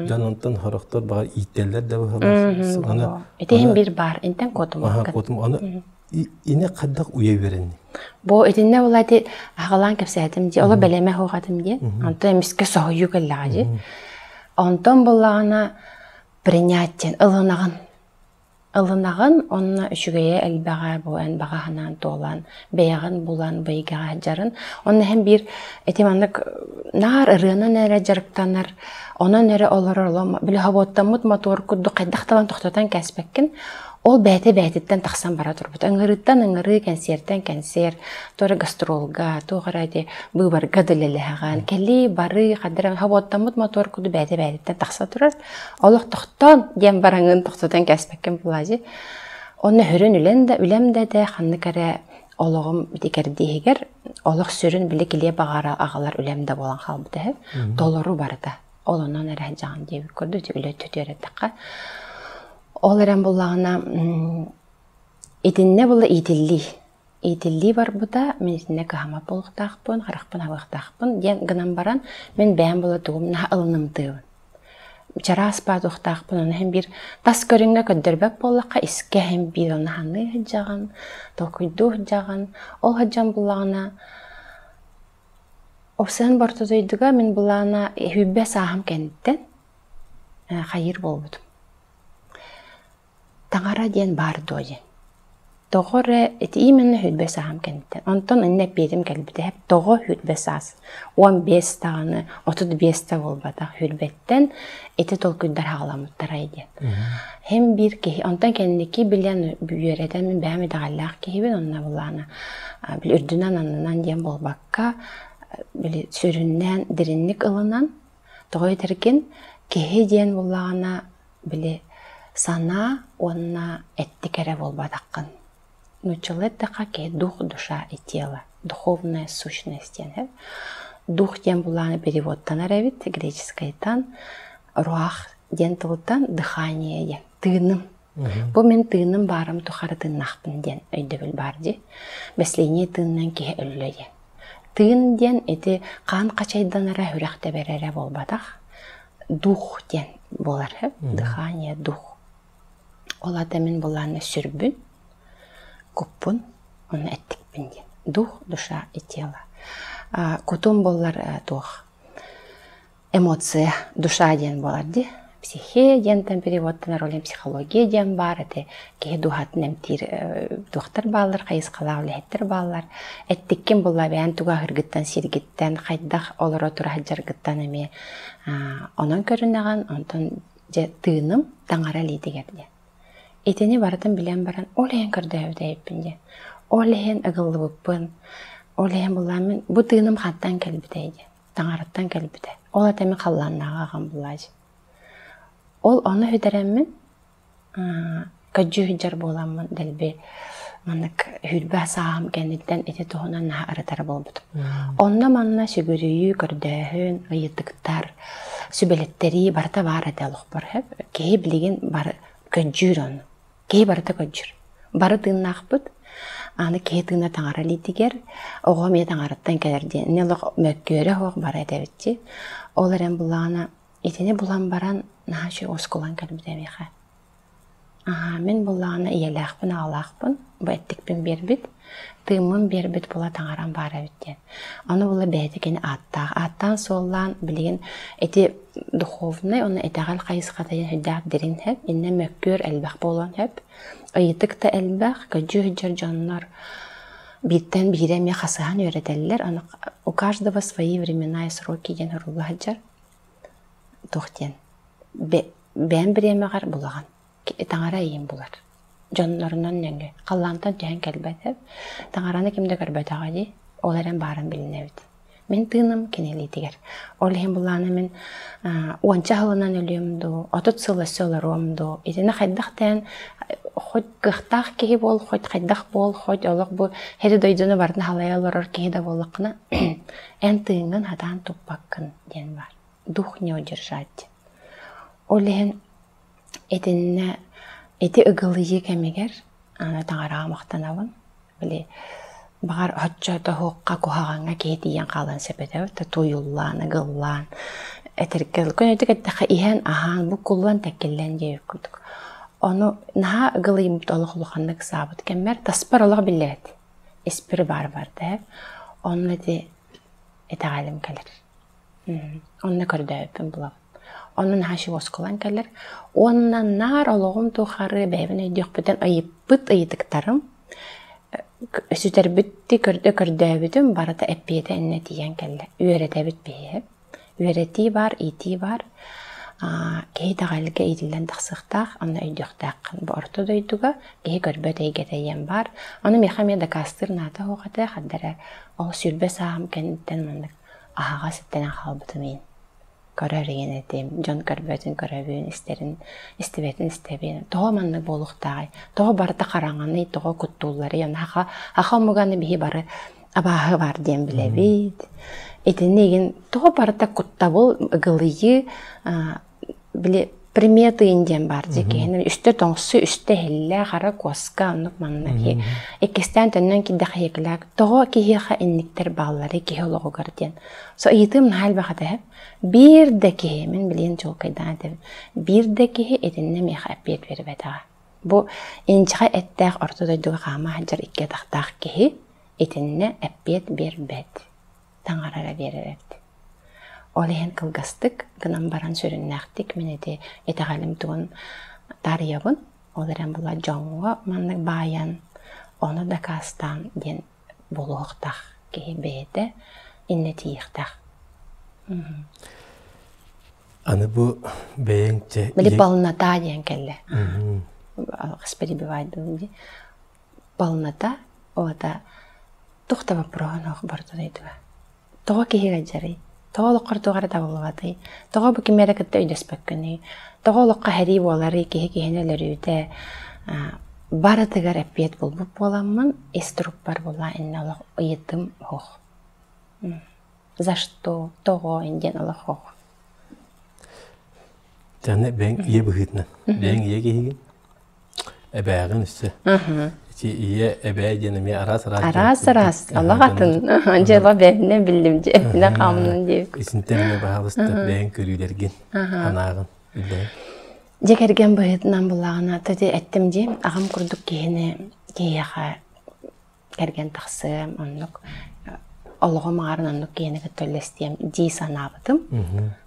дьон онтон сорохтор баҕар ииттэллэр да быһалар. Ити иһин биир баар, интэн куотумаккын. Куотум, аны ини хайдах уйа үөрэнни? Бу итиннэ була ити аҕалаан кэпсээтим дии, оло бэлэмэ хуохатым диэн. Онтон эмискэ соһуйуу кэллэҕэ дии. Онтон буллаҕына принятие ылынаҕын. Ылынаҕын уонна үчүгэйэ элбэҕэ бу эн баҕа санаан туолан, бэйэҕин булан бу эйгэҕэ сылдьарын. Онно иһин биир ити маннык наар ырыанан эрэ дьарыктанар, онон эрэ олорор олом били хобуоттаммыт мотуор курдук хайдах талан тохтотон кээспэккин. Ол бэйэтэ бэйэтиттэн тахсан бара турбут. Ыҥырыыттан ыҥырыы, кэнсиэртэн кэнсиэр, туора гастролга, туох эрэ ити быыбарга да үлэлэһэҕин. Кэлии, барыы, хадара хобуоттаммыт мотуор курдук бэйэтэ бэйэтиттэн тахса турар. Олох тохтоон диэн бараҥын тохтотон кээспэккин булаадьы. Онно сүрүн үлэн да үлэм да этэ ханнык эрэ олоҕум ити кэрдииһигэр олох сүрүн били килиэп аҕара аҕалар үлэм да буолан хаалбыта үһү. Толору барыта. Ол онон эрэ сылдьаҕын диэбит курдук ити үлэ өттүтүгэр эттэххэ. Ол эрэн буллаҕына итиннэ була иитиллии. Иитиллии барбыта, мин итиннэ кыһаммат буолуохтаахпын, харахпын аһыахтаахпын диэн гынан баран, мин бэйэм була тугум наһаа ылынымтыыбын. Чараас баатуохтаахпын, ону иһин биир тас көрүҥҥэ көрдөрбөт буоллахха, искэ иһин биир ону саныы сылдьаҕын, толкуйдуу сылдьаҕын. Ол сылдьан буллаҕына, Опсыан Борто дойдуга мин былаана сүүрбэ сааһым кэнниттэн хайыыр буолбутум. Таҥара диэн баар дуо диэн. Тоҕо эрэ ити именно сүүрбэ сааһым кэнниттэн. Онтон иннэ эппиэтим кэлбитэ тоҕо сүүрбэ саас 15 даҕаны 35 да буолбатах сүүрбэттэн ити толкуйдар хаҕаламмыттарай диэн. Һин биир киһи онтон кэнники билэн үөрэтэн мин бэйэм итэҕэллээх киһибин онно былаана били үрдүнэн аннынан диэн буолбакка били сүрүннээн дириҥник ылынан тоҕо этэргин киһи диэн буоллаҕына били санаа уонна эттик эрэ буолбатаххын. Нууччалыы эттэххэ киһи дух, душа и тело, духовная сущность диэн эбит. Дух диэн булааны переводтанар эбит греческайтан руах диэн тылтан дыхание диэн тыыным. Бу мин тыыным баарым тухары тыыннаахпын диэн өйдөбүл баар дии. Бэслиний тыынынан киһи өллө диэн. Тыын диэн ити хаан хачайданара, үрэх тэбэрэрэ буолбатах. Дух диэн буолар дыхание дух ол аата мин былаана сүрбүн куппун уонна эттикпин диэн дух душа и тело кутум буоллар туох эмоция душа диэн буолар дии психе диэнтэн переводтанар ол психология диэн баар ити киһи дууһатын эмтиир туохтар бааллар хайысхалаах үлэһиттэр бааллар эттиккин булла бэйэн туга аһыыргыттан сииргиттэн хайдах олоро тура сылдьаргыттан эмиэ онон көрүнэҕин онтон дьэ тыыным таҥара илиитигэр диэн итини барытын билэн баран ол иһин көрдөөбүт эбиппин диэн ол иһин ыгыллыбыппын ол иһин буллаан мин бу тыыным хантан кэлбитэй диэн таҥараттан кэлбитэ ол этэ мин халлааннааҕы аҕам буллаачы ол ону сүтэрэммин Көдьүүһүдьэр буоламмын дэлби маннык сүүрбэ сааһым кэнниттэн ити туһунан наһаа ырытар буолбутум. Онно-манна сүгүрүйүү, көрдөөһүн, ыйытыктар, сүбэлэттэрии барыта баар этэ олохпор. Киһи билигин бары көдьүүр ону. Киһи барыта көдьүүр. Бары тыыннаахпыт. Аны киһи тыына таҥара илиитигэр, оҕо эмиэ таҥараттан кэлэр диэн. Ини олох мөккүөрэ суох бары этэбит Ол эрэн буллаҕына Итини булан баран наһаа үчүгэй оскуолан кэлбитэ миэхэ. Аһаа, мин буллаҕына ийэлээхпин, аҕалаахпын, бу эттикпин биэрбит, тыыммын биэрбит була таҥарам баар эбит диэн. Ону була бэйэтэ кини ааттаах. Ааттаан-суоллаан билигин ити духовнай уонна итэҕэл хайысхата диэн сүрдээх дириҥ сөп, иннэ мөккүөр элбэх буолуон сөп. Ыйытык да элбэх, көдьүү сылдьар дьоннор бииртэн биирэ эмиэ хасыһан үөрэтэллэр. Аны у каждого свои времена и сроки диэн сурулла сылдьар. Туох диэн бэйэм бириэмэҕэр булаҕын таҥара эйиин булар дьоннорунан нөҥүө халлаантан түһэн кэлбэтэ таҥараны ким да көрбөтөҕө дии ол эрэн баарын билинэбит мин тыыным кини илиитигэр ол иһин булаана мин уонча сылынан өлүөм дуу 30 сыл өссө олоруом дуу итини хайдах дээн хоть кыахтаах киһи буол хоть хайдах буол хоть олох бу һири дойдуну барытын халайа олорор киһи да буоллаххына эн тыыҥҥын хатаан туппаккын диэн баар. Дух не удержать. Ол иһин итиннэ ити ыгылыйыы кэмигэр аны таҥараҕа махтанабын. Били баҕар оччо тоһуохха куһаҕаҥҥа киһи тиийэн хаалан сөп этэ да тууйуллаан, ыгыллаан этэргэ көнөтүк эттэххэ иһэн аһаан буккуллан тэккиллэн диэбит курдук. Ону наһаа ыгылыйбыт олох улаханнык ыксаабыт кэммэр таспар олох биллибэт. Испэр баар барда. Онно ити итэҕэлим кэлэр. Онно көрдөөбүппүн булабын. Онно наһаа уоскулаҥ кэлэр. Уонна наар олоҕум тухары бэйэбин өйдүөхпүтүн ыйыппыт ыйытыктарым сүтэрбитти көрдө көрдөөбүтүм барыта эппиэтэ иннэ тиийэн кэллэ. Үөрэтэбит биһиги. Үөрэтии баар, иитии баар. Киһи итэҕэлгэ иитиллэн тахсыахтаах, онно өйдүөхтээххин. Бу орто дойдуга киһи көрбөт эйгэтэ диэн баар. Ону миэхэ эмиэ дакаастыыр наада суох этэ, ханна эрэ ол 20 сааһым кэнниттэн маннык аһаҕас иттэнэн хаалбытым иһин. Көрөр игин этим, дьон көрбөтүн көрөбүн, истэрин истибэтин истэбин. Тоҕо маннык буолуохтааҕый? Тоҕо барыта хараҥаный, тоҕо куттуулларый? Аны саха саха омуганы биһи бары абааһы баар диэн билэбит. Итини игин тоҕо барыта куттабыл, ыгылыйыы, били приметы диэн баар дьэ киһини үстэ тоҥсу, үстэ иһиллэ, хара куоска, оннук манна киһи иккистээн төннөн киирдэххэ иһиэкилээх тоҕо киһиэхэ инниктэр баалларый киһи олоҕугар диэн. Со ыйытыым наһаа элбэх этэ. Биир да киһи, мин билигин чуолкайдаан этэбин, биир да киһи итиннэ миэхэ эппиэт биэрбэтэҕэ. Бу инчэҕэй эттээх орто дойдуга хаама сылдьар икки атахтаах киһи итиннэ эппиэт биэрбэт, таҥара эрэ биэрэр эбит. Ол иһин кылгастык гынан баран сүрүннээхтик мин ити итэҕэлим тугун таарыйабын. Ол эрэн була дьоҥҥо маннык баайан, ону дакаастаан диэн буолуохтаах киһи бэйэтэ иннэ тиийиэхтээх. Аны бу бэйэҥ чэ Били полнота диэн кэллэ. Алгыс перебивайдым дии. Полнота ота туох да вопроһун ох барытын ыйдыга. Тоҕо киһи ыалдьарый? Тоҕо олоххор туох эрэ табыллыбатый? Тоҕо бу кими эрэ кытта өйдөспөккүнүй? Тоҕо олоххо сэрии буоларый, киһи киһини өлөрүүтэ? Барытыгар эппиэт булбут буоламмын, ис турукпар була иннэ олох ыйытым оһох. За что? Тоҕо диэн олох оһох. Дьаны бэйэҥ ийэ быһыытынан. Бэйэҥ ийэ киһигин. Эбээҕин өссө. Ити ийэ эбээ диэн эмиэ араас-араас Араас-араас. Олох атын. Дьыала бэйэбинэн биллим дьэ. Эппинэ хаамнын диэбит. Итинтэн эмиэ баһаалыста бэйэҥ көрүүлэргин, санааҕын үллэһин. Дьэ кэргэн быһыытынан буллаҕына, то эттим дии, аҕам курдук киһини киһиэхэ кэргэн тахсыам, оннук олоҕум аҥарын оннук киһини кытта үллэстиэм дии санаабытым.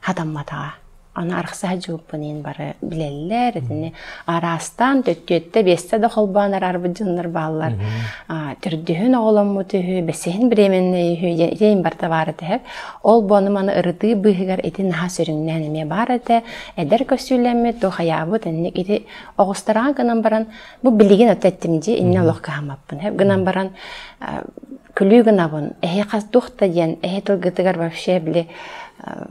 Хатамматаҕа. Аны арахса сылдьыбыппын иһин бары билэллэр, итини араастаан төттүөттэ биэстэ да холбоон араарбыт дьоннор бааллар. Төрдүһүн оҕоломмут үһү, бэсиһин беременнэй үһү диэн ити иһин барыта баар этэ. Ол буону маны ырытыы быыһыгар ити наһаа сүрүннээн эмиэ баар этэ. Эдэр көссүүлэммит, туохайаабыт инник ити оҕустараҕа гынан баран Бу билигин ото эттим дии, иннэ олох кыһаммаппын. Һэп гынан баран күлүү гынабын, эһи хас туох да диэн, эһи тылгытыгар вообще били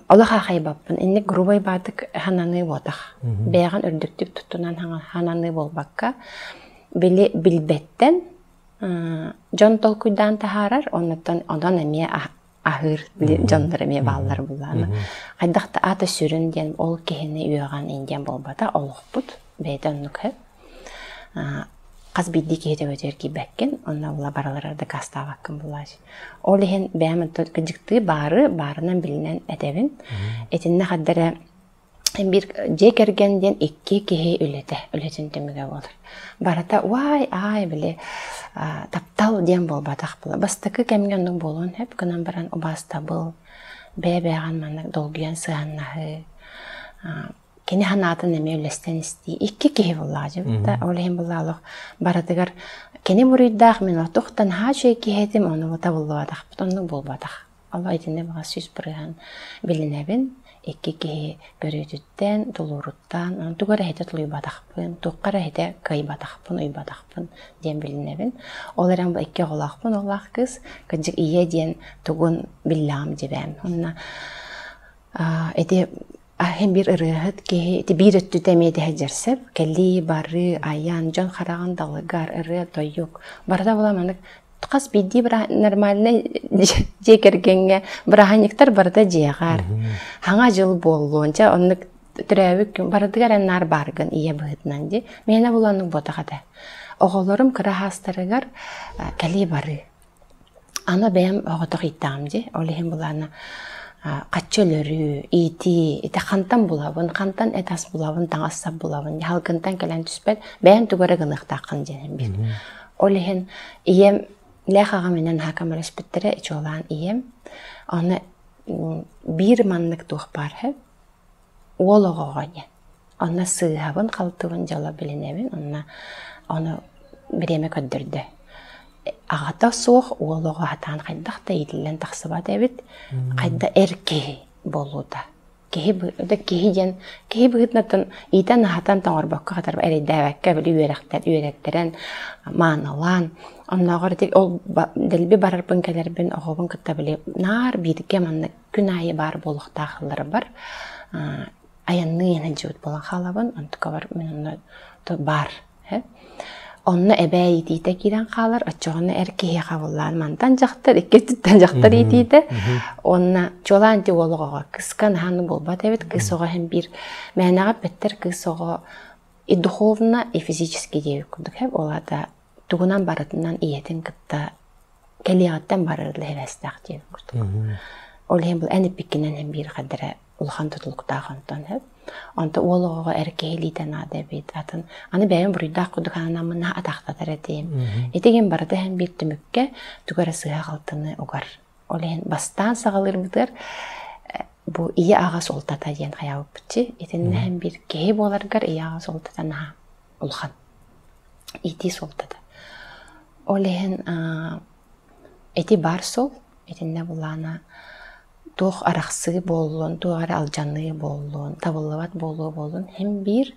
олох аахайбаппын. Инник грубай баатык хананыы буотах. Бэйэҕин үрдүктүк туттунан хананыы буолбакка, били билбэттэн дьон толкуйдаан таһаарар, оннуттан онон эмиэ аһыыр дьоннор эмиэ бааллар буллаана. Хайдах да аата сүрүн диэн ол киһини үөҕэн индиэн буолбата, олохпут бэйэтэ оннук һэ. Хас биирдии киһи төбөтүгэр киирбэккин, онно була барылары дакаастаабаккын булаачы. Ол иһин бэйэм кыдьыктыы баары баарынан билинэн этэбин. Итиннэ хаддара биир дьиэ кэргэн диэн икки киһи үлэтэ, үлэтин түмүгэ буолар. Барыта уай, аай, били таптал диэн буолбатах була. Бастакы кэмҥэ оннук буолуон сөп, гынан баран убаастабыл, бэйэ-бэйэҕин маннык долгуйан сыһыаннаһыы, кини санаатын эмиэ үллэстэн истии. Икки киһи буоллаҕа дьэ да, ол иһин буоллаҕа олох барытыгар кини буруйдаах, мин отуохтан наһаа үчүгэй киһи этим, ону табыллыбатахпыт, оннук буолбатах. Алла итиннэ баҕас 100% билинэбин. Икки киһи көрүүтүттэн, тулууруттан, онон тугу эрэ иһитэ тулуйбатахпын, туохха эрэ иһитэ кыайбатахпын, уйбатахпын диэн билинэбин. Ол эрэн бу икки оҕолоохпун, оҕолоох кыыс, кырдьык ийэ диэн тугун биллэҕим дьибээм. Онно ити иһин биир ырыаһыт киһи ити биир өттүтэ эмиэ дэһэ дьэрсэп, кэлии, барыы, айан, дьон хараҕын далыгар, ырыа, тойук барыта була маннык хас биирдии нормальнай дьиэ кэргэҥҥэ бырааһынньыктар барыта дьиэҕэр хаҥа дьыл буоллун дьэ оннук төрөөбүт күн барытыгар эн наар бааргын ийэ быһыытынан дии миэнэ була оннук буотах этэ оҕолорум кыра хаастарыгар кэлии барыы аны бэйэм оҕотох ииттэҕим дии ол иһин булаана хаччы өлөрүү иитии ити хантан булабын хантан эт ас булабын таҥас сап булабын халгынтан кэлэн түспэт бэйэм тугу эрэ гыныахтааххын диэн биир Ол иһин ийэм лээх аҕам инэн наһаа көмөлөспүттэрэ, чуолаан ийэм. Аны биир маннык туох баар үһү. Уол оҕоҕо диэн. Онно сыыһабын-халтыбын дьоло билинэбин, онно ону бириэмэ көрдөрдө. Аҕата суох уол оҕо сатаан хайдах да иитиллэн тахсыбат эбит, хайда эр киһи буолуута. Киһи киһи диэн киһи быһыытынан иитэн-аһатан тоҥорбокко хатар эрэйдээбэккэ били үөрэхтэр үөрэттэрэн маанылаан оннооҕор ити ол дэлби барарбын кэлэрбин оҕобун кытта били наар бииргэ маннык күн аайы баар буолуохтаах ылларбар айанныы иһэн буолан хаалабын онтукабар мин онно баар онно эбээ иитиитэ киирэн хаалар оччоҕуна эр киһиэхэ буллаан мантан дьахтар икки өттүттэн дьахтар иитиитэ уонна чуолаан ити уол оҕоҕо кыска наһааны буолбат эбит кыыс оҕо иһин биир мээнэҕэ эппэттэр кыыс оҕо и духовно и физически диэбит курдук ол аата тугунан барытынан ийэтин кытта кэлиэҕиттэн барар лэһэбэстээх диэн курдук. Ол иһин бұл эн иппиккинэн эн биир хадара улахан тутулуктаах онтон хөп. Онто уол оҕоҕо эр киһи илиитэ наада эбит. Атын аны бэйэм буруйдаах курдук ананаммын атахтатар этим. Итигин барыта иһин биир түмүккэ тугу эрэ сыһа халтыны угар. Ол иһин бастаан саҕалыырбытыгар бу ийэ аҕа суолтата диэн хайаабыппытчы. Итиннэ иһин биир киһи буоларгар ийэ аҕа суолтата наһаа улахан. Иитии суолтата. Ол иһин ити баар суол, итиннэ былаана туох арахсыы буоллун, туох эрэ алдьаныы буоллун, табыллыбат буолуо буоллун, һин биир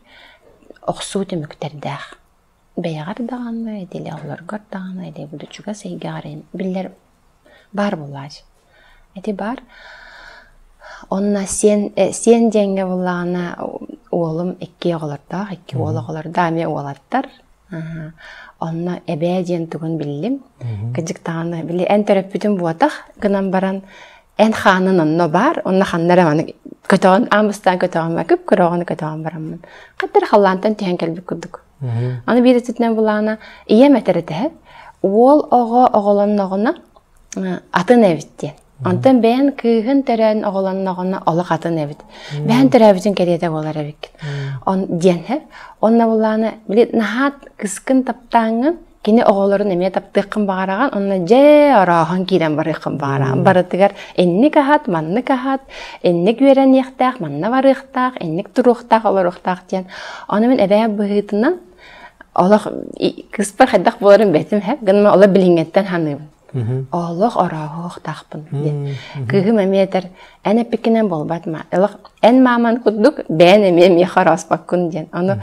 охсуу түмүктэрдээх. Бэйэҕэр даҕаны, итили оҕолоргор даҕаны, ити буду чугас эйгэҕэр биллэр баар буолааччы. Ити баар. Онно сиэн, сиэн диэҥҥэ буоллаҕына уолум икки оҕолордоох, икки уол оҕолордоох эмиэ уолаттар. Онно эбээ диэн тугун биллим. Кырдьык даҕаны, били эн төрөппүтүм буотах гынан баран эн хаанын онно баар, онно ханна эрэ маны көтөҕөн, аан бастаан көтөҕөн күп-күрэ оҕону көтөҕөн бараммын. Хаттар халлаантан түһэн кэлбит курдук. Аны биир өттүнэн булаана ийэм этэр этэ уол оҕо оҕолонноҕуна атын эбит диэн. Онтон бэйэн кыыһын төрөөн оҕолонноҕуна олох атын эбит. Бэйэн төрөөбүтүн кэриэтэ буолар эбиккин. Он диэн һэ. Онно булаана били наһаа кыскын таптааҥҥын кини оҕолорун эмиэ таптыаххын баҕараҕын онно дьэ орооһон киирэн барыаххын баҕараҕын барытыгар инник аһат маннык аһат инник үөрэниэхтээх манна барыахтаах инник туруохтаах олоруохтаах диэн ону мин эбээ быһыытынан олох кыыспар хайдах буоларын бэтим һэ гынма олох билиҥҥэттэн ханыыбын олох орооһуохтаахпын диэн кыыһым эмиэ этэр эн эппиккинэн буолбат ма олох эн мааман курдук бэйэн эмиэ миэхэ орооспоккун диэн ону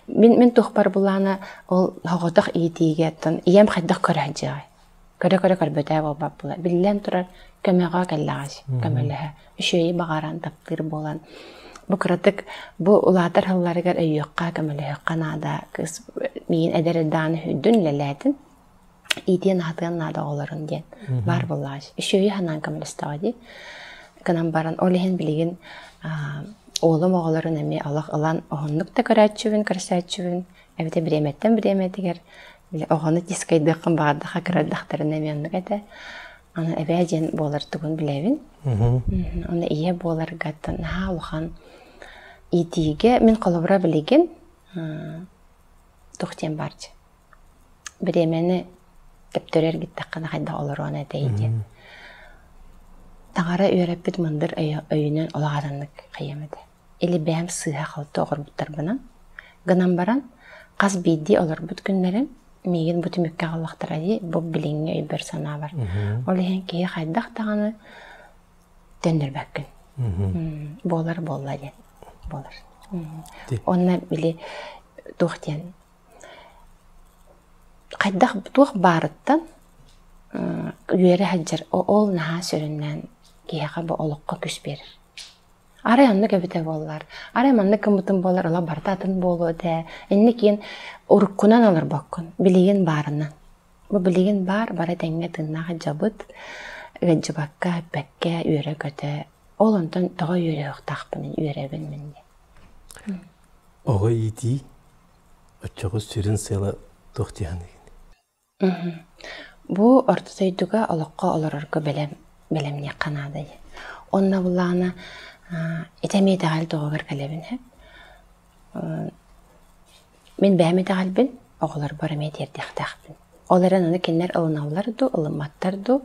мин мин туохпар булаана ол соҕотох иитиигэ оттон ийэм хайдах көрө сылдьыаҕай көрө-көрө көрбөтөө буолбат була биллэн турар көмөҕө кэллэҕэ көмөлөһө үчүгэйи баҕаран таптыыр буолан бу кыратык бу улаатар сылларыгар өйүөххэ көмөлөһүөххэ наада кыыс миигин эдэр эрдэҕинэ сүрдүн үлэлээтин иитиэн аһатыан наада оҕолорун диэн баар буоллаҕа үчүгэйи санаан көмөлөстөҕө дии гынан баран ол иһин билигин уолум оҕолорун эмиэ олох ылан оһоннук да көрөөччүбүн көрсөөччүбүн эбэтэр бириэмэттэн бириэмэтигэр били оҕону тискайдыаххын баҕардаха кырардахтарына эмиэ оннук этэ аны эбээ диэн буолар тугун билэбин уонна ийэ буоларга наһаа улахан иитиигэ мин холобура билигин туох диэн баарчы бириэмэни төптөрү эргиттэххинэ хайдах олоруон этэй диэн таҥара үөрэппит мындыр өйүнэн олох атыннык хайыам этэ или бэйэм сыыһа-халты оҕорбуттарбынан гынан баран хас биирдии олорбут күннэрим миигин бу түмүккэ аҕаллахтара дии бу билиҥҥи өйбөр-санаабар ол иһин киһи хайдах даҕаны төннөрбөккүн буолар буолла диэн буолар уонна били туох диэн хайдах туох баарыттан үөрэ сылдьар ол наһаа сүрүннээн киһиэхэ бу олоххо күүс биэрэр Арай оннук эбитэ буоллар, арай маннык гыммытым буоллар, олох барыта атын буолуо этэ. Инникиин уруккунан олорбоккун, билигин баарынан. Бу билигин баар, бары тэҥҥэ тыыннаах дьабыт, ыалдьыбакка, эппэккэ, үөрэ-көтө. Ол онтон тоҕо үөрүөхтаахпын, үөрэбин мин диэн. Оҕо иитии оччоҕо сүрүн сыала туох дии саныыгын? Бу орто дойдуга олоххо олорорго бэлэм бэлэмниэххэ наада диэн. Уонна буллаҕына ити эмиэ итэҕэл туһугар кэлэбин һэ. Мин бэйэм итэҕэлбин оҕолорбор эмиэ тиэрдиэхтээхпин. Ол эрэн ону кинилэр ылыналлар дуу, ылымматтар дуу,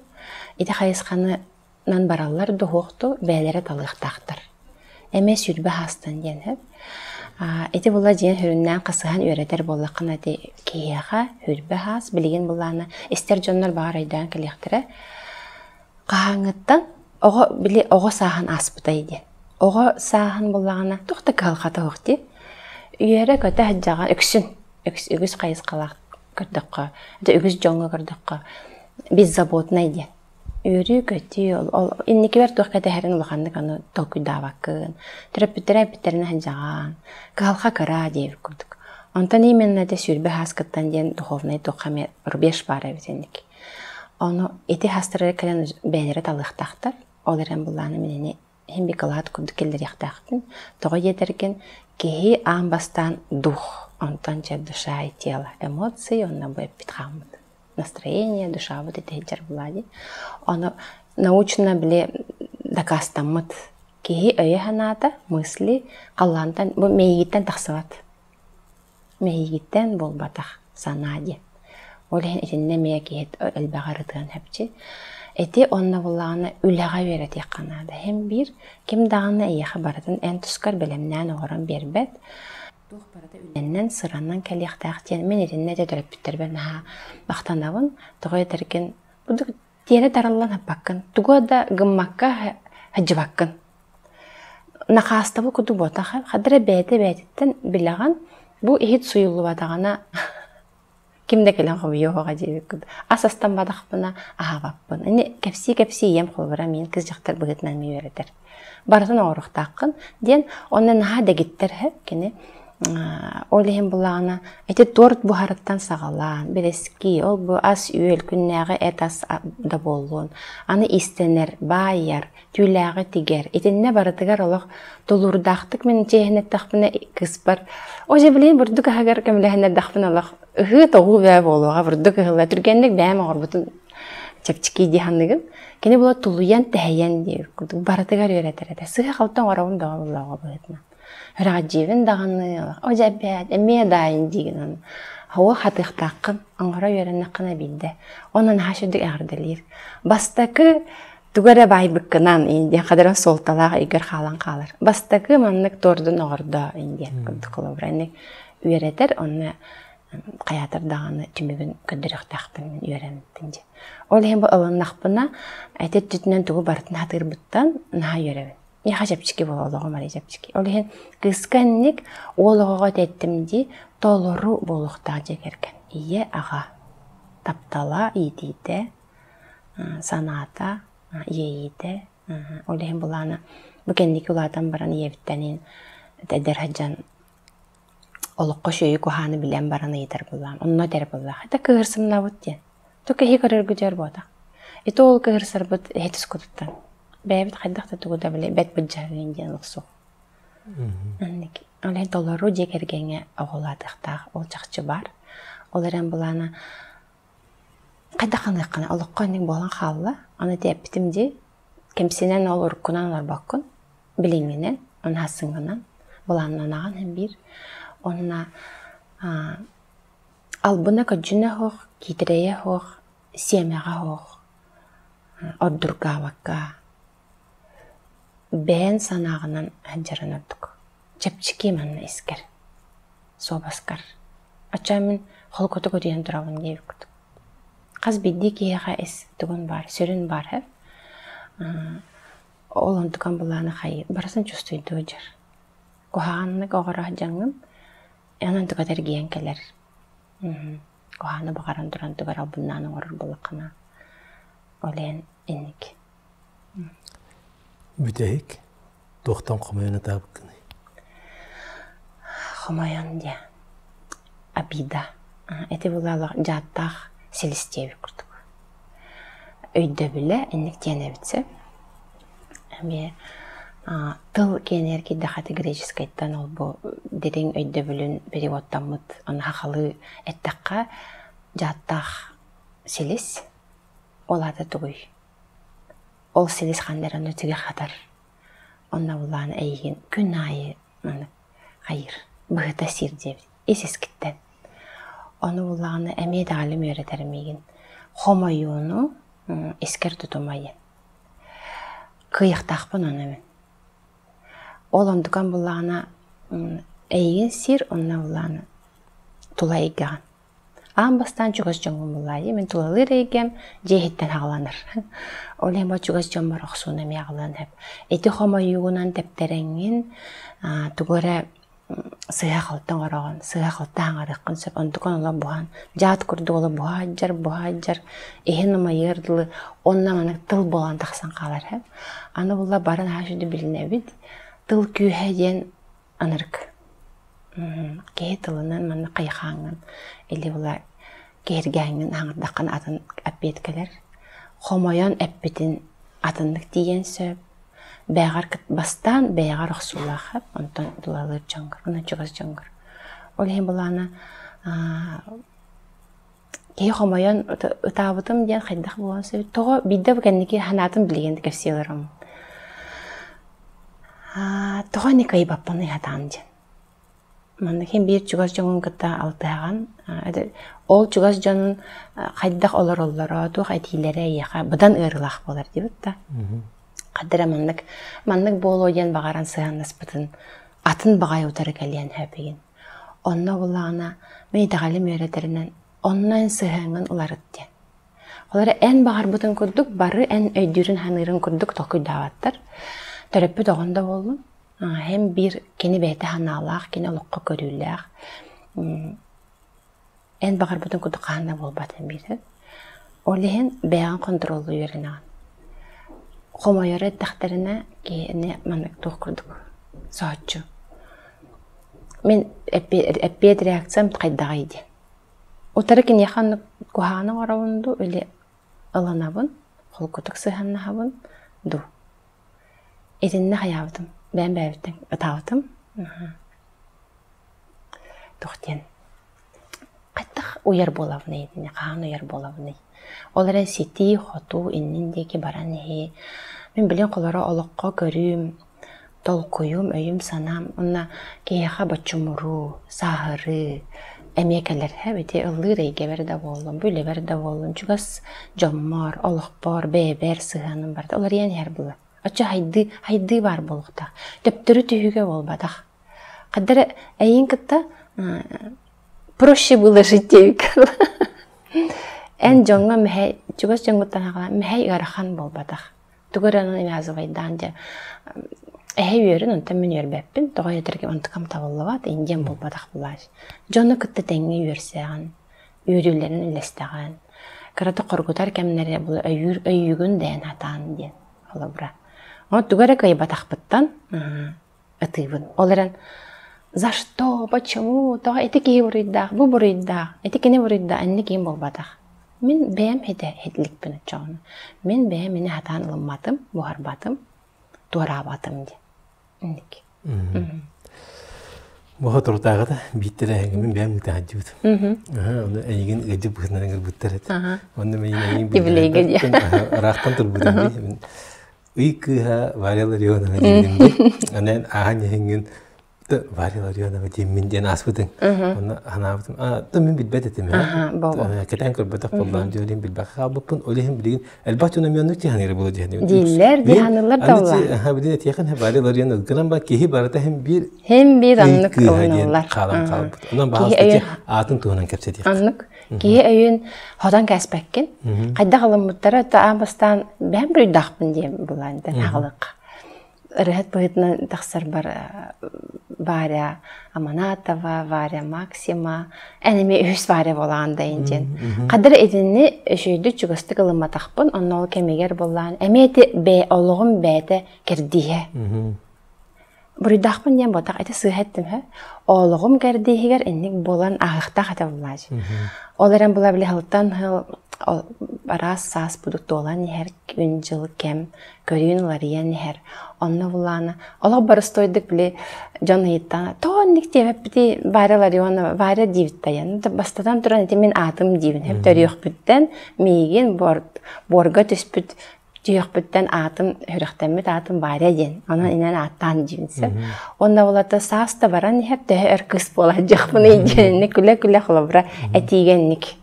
ити хайысханы нан бараллар дуу, суох дуу бэйэлэрэ талыахтаахтар. Эмиэ 20 саастан диэн сөп. Ити була дьиэн сүрүннээн хасыһан үөрэтэр буоллаххына ити киһиэхэ 20 саас билигин былаана истэр дьоннор баҕар өйдөөн кэлиэхтэрэ. Хаһааҥҥыттан оҕо били оҕо сааһын ааспытай диэн. Оҕо сааһын буллаҕына туох да кыһалҕата суох дии. Үөрэ-көтө сылдьаҕын үксүн үгүс хайысхалаах көрдөххө, үгүс дьоҥҥо көрдөххө беззаботнай диэн. Үөрүү-көтүү ол инникибэр туох кэтэһэрин улаханнык аны толкуйдаабаккын, төрөппүттэрэ эппиттэринэ сылдьаҕын, кыһалҕа кыра диэбит курдук. Онтон именно ити 20 сааскыттан диэн духовнай туохха эмэ рубеж баар эбит инник. Ону ити саастарыгар кэлэн бэйэлэрэ талыахтаахтар. Ол эрэн былааны минини иһин бикалаат курдук киллэриэхтээхпин. Тоҕо диэтэргин киһи аан бастаан дух, онтон дьэ душа и тело, эмоции, онно бу эппит хааммыт. Настроение, душабыт ити сылдьар буолаа дии. Ону научно били дакаастаммыт. Киһи өйө-санаата, мысли халлаантан, бу мэйиигиттэн тахсыбат. Мэйиигиттэн буолбатах санаа диэн. Ол иһин итиннэ эмиэ киһи элбэҕи ырытыан сөпчү. Ити онно буоллаҕына үлэҕэ үөрэтиэххэ наада. Иһин биир ким даҕаны эйиэхэ барытын эн тускар бэлэмнээн оҥорон биэрбэт. Туох барыта үлэннэн, сыранан кэлиэхтээх диэн мин итиннэ да төрөппүттэрбэр наһаа махтанабын. Тоҕо этэргин курдук тиэрэ тараллан сыппаккын, тугу да гыммакка сылдьыбаккын. Накаастабыл курдук буолбатах, хадара бэйэтэ бэйэтиттэн билэҕин, бу иһит суйуллубатаҕына ким да кэлэн хомуйуоҕа диэбит курдук. Ас астамматахпына аһаабаппын. Ини кэпсии-кэпсии ийэм холобура миин кыс дьахтар быһыытынан эмиэ үөрэтэр. Барытын оҥоруохтааххын диэн онно наһаа дэгиттэр һэ кини. Ол иһин булаҕына ити торт буһарыттан саҕалаан, бэрэски, ол бу ас-үөл, күннээҕи эт ас да буоллун, аны иистэнэр, баайар, түүлээҕи тигэр. Итиннэ барытыгар олох тулуурдаахтык мин чиэһинэттэхпинэ кыыспар «О дьэ билигин бурдук аһыгар көмөлөһүннэрдэхпинэ олох ыһыы-тоҕуу бээ буолуоҕа, бурдук ыһылла түргэнник бэйэм оҥорбутум чэпчэки дии саныыгын». Кини була тулуйан, тэһийэн диэбит курдук барытыгар үөрэтэр этэ. Сыыһа-халты оҥоробун бөҕө буоллаҕа быһыытынан. Үрэҕэлдьиибин даҕаны, о дьэ эбээт, эмиэ даайын диигин ону. Уо хатыахтааххын, оҥоро үөрэннэххинэ биирдэ. Онон наһаа үчүгдүк эҕэрдэлиир. Бастакы тугу эрэ баайбыккынан диэн хадара суолталаах өйгөр хаалан хаалар. Бастакы маннык тордун оҕордоо диэн курдук холобура үөрэтэр, онно хайаатар даҕаны түмүгүн көрдөрүөхтээхпин мин үөрэммиппин дии. Ол иһин бу ылыннахпына, эти өттүтүнэн тугу барытын хатыырбыттан наһаа үөрэбин. Миэхэ чэпчэки буолар, олоҕум арый чэпчэки. Ол иһин кыыска инник, уол оҕоҕо этэттим дии, толору буолуохтаах дьиэ кэргэн. Ийэ, аҕа таптала, иитиитэ, санаата, иэйиитэ. Ол иһин былаана бу кэнники улаатан баран ийэбиттэн эдэр сылдьан олоххо үчүгэйи куһаҕаны билэн баран ыйытар буоллаҕым. Онно этэр буоллаах. Это кыыһырсымнабыт диэн. То киһи көрөргүтүгэр буотах. Ити ол кыыһырсарбыт эһи тускутуттан. Бэйэбит хайдах да тугу да билэ бэт быдьаһыын диэн олох суох. Оннук. Ол иһин толору дьиэ кэргэҥҥэ оҕолоотуохтаах ол чахчы баар. Ол эрэн былаана хайдах ханыаххына олоххо инник буолан хаалла. Аны ити эппитим дии, кэмсинэн ол уруккунан олорбоккун, билиҥҥинэн, уонна сарсыҥҥынан былааннанаҕын иһин биир. Уонна албына-көдьүнэ суох, киитэрэйэ суох, сиэмэҕэ суох, ордургаабакка бэйэн санааҕынан сылдьарын ордук. Чэпчэки манна искэр, суобаскар. Оччоҕо мин холкутук утуйан турабын диэбит курдук. Хас биирдии киһиэхэ ис тугун баар, сүрүн баар һэ. Ол онтукан былааны хайыы барысын чувствуйдуу дьар. Куһаҕаннык оҕоро сылдьаҥҥын, эн онтука эргийэн кэлэр. Куһаҕаны баҕаран туран тугу эрэ албыннаан оҥорор буоллаххына, ол иһин инник. Бүтэһик туохтан хомойон ытаабыккыный? Хомойон диэ обида. Ити буолла дьааттаах силис диэбит курдук. Өйдөбүлэ инник диэн эбит сөп. Эмиэ тыл киэнигэр киирдэххэ ити греческэйтэн ол бу дириҥ өйдөбүлүн переводтаммыт аны сахалыы эттэххэ дьааттаах силис ол аата тугуй? Ол силис ханна эрэ онно түгэх хатар. Онно булаан эйигин күн аайы маннык хайыыр, быһыта сиир диэбит ис-искиттэн. Ону буллаҕына эмиэ итэҕэлим үөрэтэр миигин. Хомойууну искэр тутума диэн. Кыайыахтаахпын ону мин. Ол онтукан буллаҕына эйигин сир онно буллаҕына тула эйгэҕин. Аан бастаан чугас дьоҥҥун буллаа дии. Мин тулалыыр эйгэм дьиэ иһиттэн аҕаланар. Ол иһин бу чугас дьоммор охсууну эмиэ аҕалыан сөп. Ити хомойуугунан тэптэрэҥҥин тугу эрэ сыыһа-халты оҥороҕун, сыыһа-халты аҥарыаххын сөп. Онтукан олох буһан, дьаат курдук олох буһа сылдьар, буһа сылдьар, иһин умайыар дылы онно маннык тыл буолан тахсан хаалар сөп. Аны буолла бары наһаа үчүгэй билинэбит. Тыл күүһэ диэн ынырык. Киһи тылынан маннык хайхааҥҥын или була киһиргээҥҥин аҥардаххына атын эппиэт кэлэр. Хомойон эппитин атыннык тиийэн сөп. Бэйэҕэр бастаан бэйэҕэр охсуулаах сөп, онтон тулалыыр дьоҥҥор, онон чугас дьоҥҥор. Ол иһин былаана киһи хомойон ытаабытым диэн хайдах буолуон сөбүй? Тоҕо биирдэ бу кэнники санаатын билигин кэпсии олороммун. Тоҕо ини кыайбаппын ыйатаан диэн. Маннык иһин биир чугас дьоҥун кытта алтыһаҕын. Ол чугас дьонун хайдах олороллоро, туох этиилэрэ эйиэхэ быдан ыарыылаах буолар диэбит да. Хадда эрэ маннык маннык буолуо диэн баҕаран сыһыаннаспытын атын баҕайы утары кэлиэн сөп игин. Онно буллаҕына мин итэҕэлим үөрэтэринэн онно эн сыһыаҥҥын уларыт диэн. Ол эрэ эн баҕарбытын курдук бары эн өйдүүрүн-саныырын курдук толкуйдаабаттар. Төрөппүт оҕон да буоллун, һэм биир кини бэйэтэ санаалаах, кини олоххо көрүүлээх. Эн баҕарбытын курдук хаһан да буолбат эн биир. Ол иһин бэйэҕин хонтуруоллуу үөрэнэҕин. Хомойоро эттэхтэринэ киһини маннык туох курдук соһуччу. Мин эппиэт реакциям хайдаҕый диэн. Утары киниэхэ оннук куһаҕаны оҥоробун дуу или ылынабын, холкутук сыһыаннаһабын дуу. Итиннэ хайаабытым, бэйэм бэйэбиттэн ытаабытым. Туох диэн хайдах уйар буолабыный итини, хаһан уйар буолабыный? Ол эрэн ситии-хотуу иннин диэки баран иһии. Мин билин холоро олоххо көрүүм, толкуйум, өйүм-санаам уонна киһиэхэ боччумуруу, сааһырыы эмиэ кэлэр. Ити ыллыыр эйгэбэр да буоллун, бу үлэбэр да буоллун, чугас дьоммор, олохпор, бэйэбэр сыһыаным барыта уларыйан иһэр буолар. Оччо хайдыы, хайдыы баар буолуохтаах. Төптөрү түһүүгэ буолбатах. Хадда эрэ эйигин кытта проще было жить диэбиккэ Эн дьоҥҥо мэһэй, чугас дьоҥҥуттан аҕалан мэһэй ыарахан буолбатах. Тугу эрэ онон навязывайдаан дьэ эһэ үөрүн, онтон мин үөрбэппин, тоҕо этэргэ онтукам табыллыбат, индиан буолбатах былааш. Дьону кытта тэҥҥэ үөрсэҕин, үөрүүлэрин үллэстэҕин. Кыратык хоргутар кэмнэри бу өйүүр өйүүгүн дээн хатаан диэн холобура. Ол тугу эрэ кыайбатахпыттан ытыыбын. Ол эрэн за что, почему, тоҕо ити киһи буруйдаах, бу буруйдаах, ити кини буруйдаах, инник киһи буолбатах. Мин бэйэм хитэ хитиликпин оччоҕуна. Мин бэйэм ини хатаан ылымматым, буһарбатым, туораабатым диэн. Инник. Бу соторутааҕыта бииттэрэ эһигин бэйэм ыытаһаддьыбытым. Ону эйигин ыалдьыт быһыытынан ыҥырбыттар этэ. Онно мин эйигин ыраахтан турбутум. Ый кыыһа Варя Ларионова диэбитим дии. Анан ааһан иһиҥҥин Варя Ларионова диэммин диэн ааспытыҥ. Онно санаабытым, а то мин билбэт этим ээ. Кэтээн көрбөтөх буоллаҕым дьэ олиһин билбэккэ хаалбыппын. Ол иһин билигин элбэх дьон эмиэ оннук дии буолуо дии Дииллэр, дии саныыллар да буолла. Билин этиэхин Варя Ларионова гынан ба киһи барыта хим биир Хим биир оннук ылыналлар. Хаалан хаалбыт. Онон баҕас аатын туһунан кэпсэтиэх. Оннук. Киһи өйүн хотон кээспэккин. Хайдах ылыммыттара аан бастаан бэйэм буруйдаахпын диэн булаан аҕалыахха. Ырыһыт быһыытынан тахсарбар Варя Аманатова, Варя Максима, эн эмиэ үһүс Варя буолаҕын да диэн. Хадыр итинни үчүгэйдик чугастык ылымматахпын, онно ол кэмигэр буллаан эмиэ ити бэйэ олоҕум бэйэтэ кэрдииһэ. Буруйдаахпын диэн буолтах, ити сыыһа эттим һэ. Олоҕум кэрдииһигэр инник буолан ааһыахтаах этэ буллаачы. Ол эрэн була били сылтан сыл араас саас будук туолан иһэр, күн-дьыл кэм көрүүн уларыйан иһэр. Онно булаана олох боростуойдук били дьон ыйыттаҕына тоҕо инник диэбэппитий Варя Ларионова, Варя диэбит дайан. Бастатан туран ити мин аатым диибин. Төрүөхпүттэн миигин буорга түспүт Түһүөхпүттэн аатым, сүрэхтэммит аатым Варя диэн. Онон инэн ааттаан диибин сөп. Уонна булата саас да баран иһэр, төһө өр кыыс буола сылдьыахпыный диэн күлэ-күлэ холобура этиигэ инник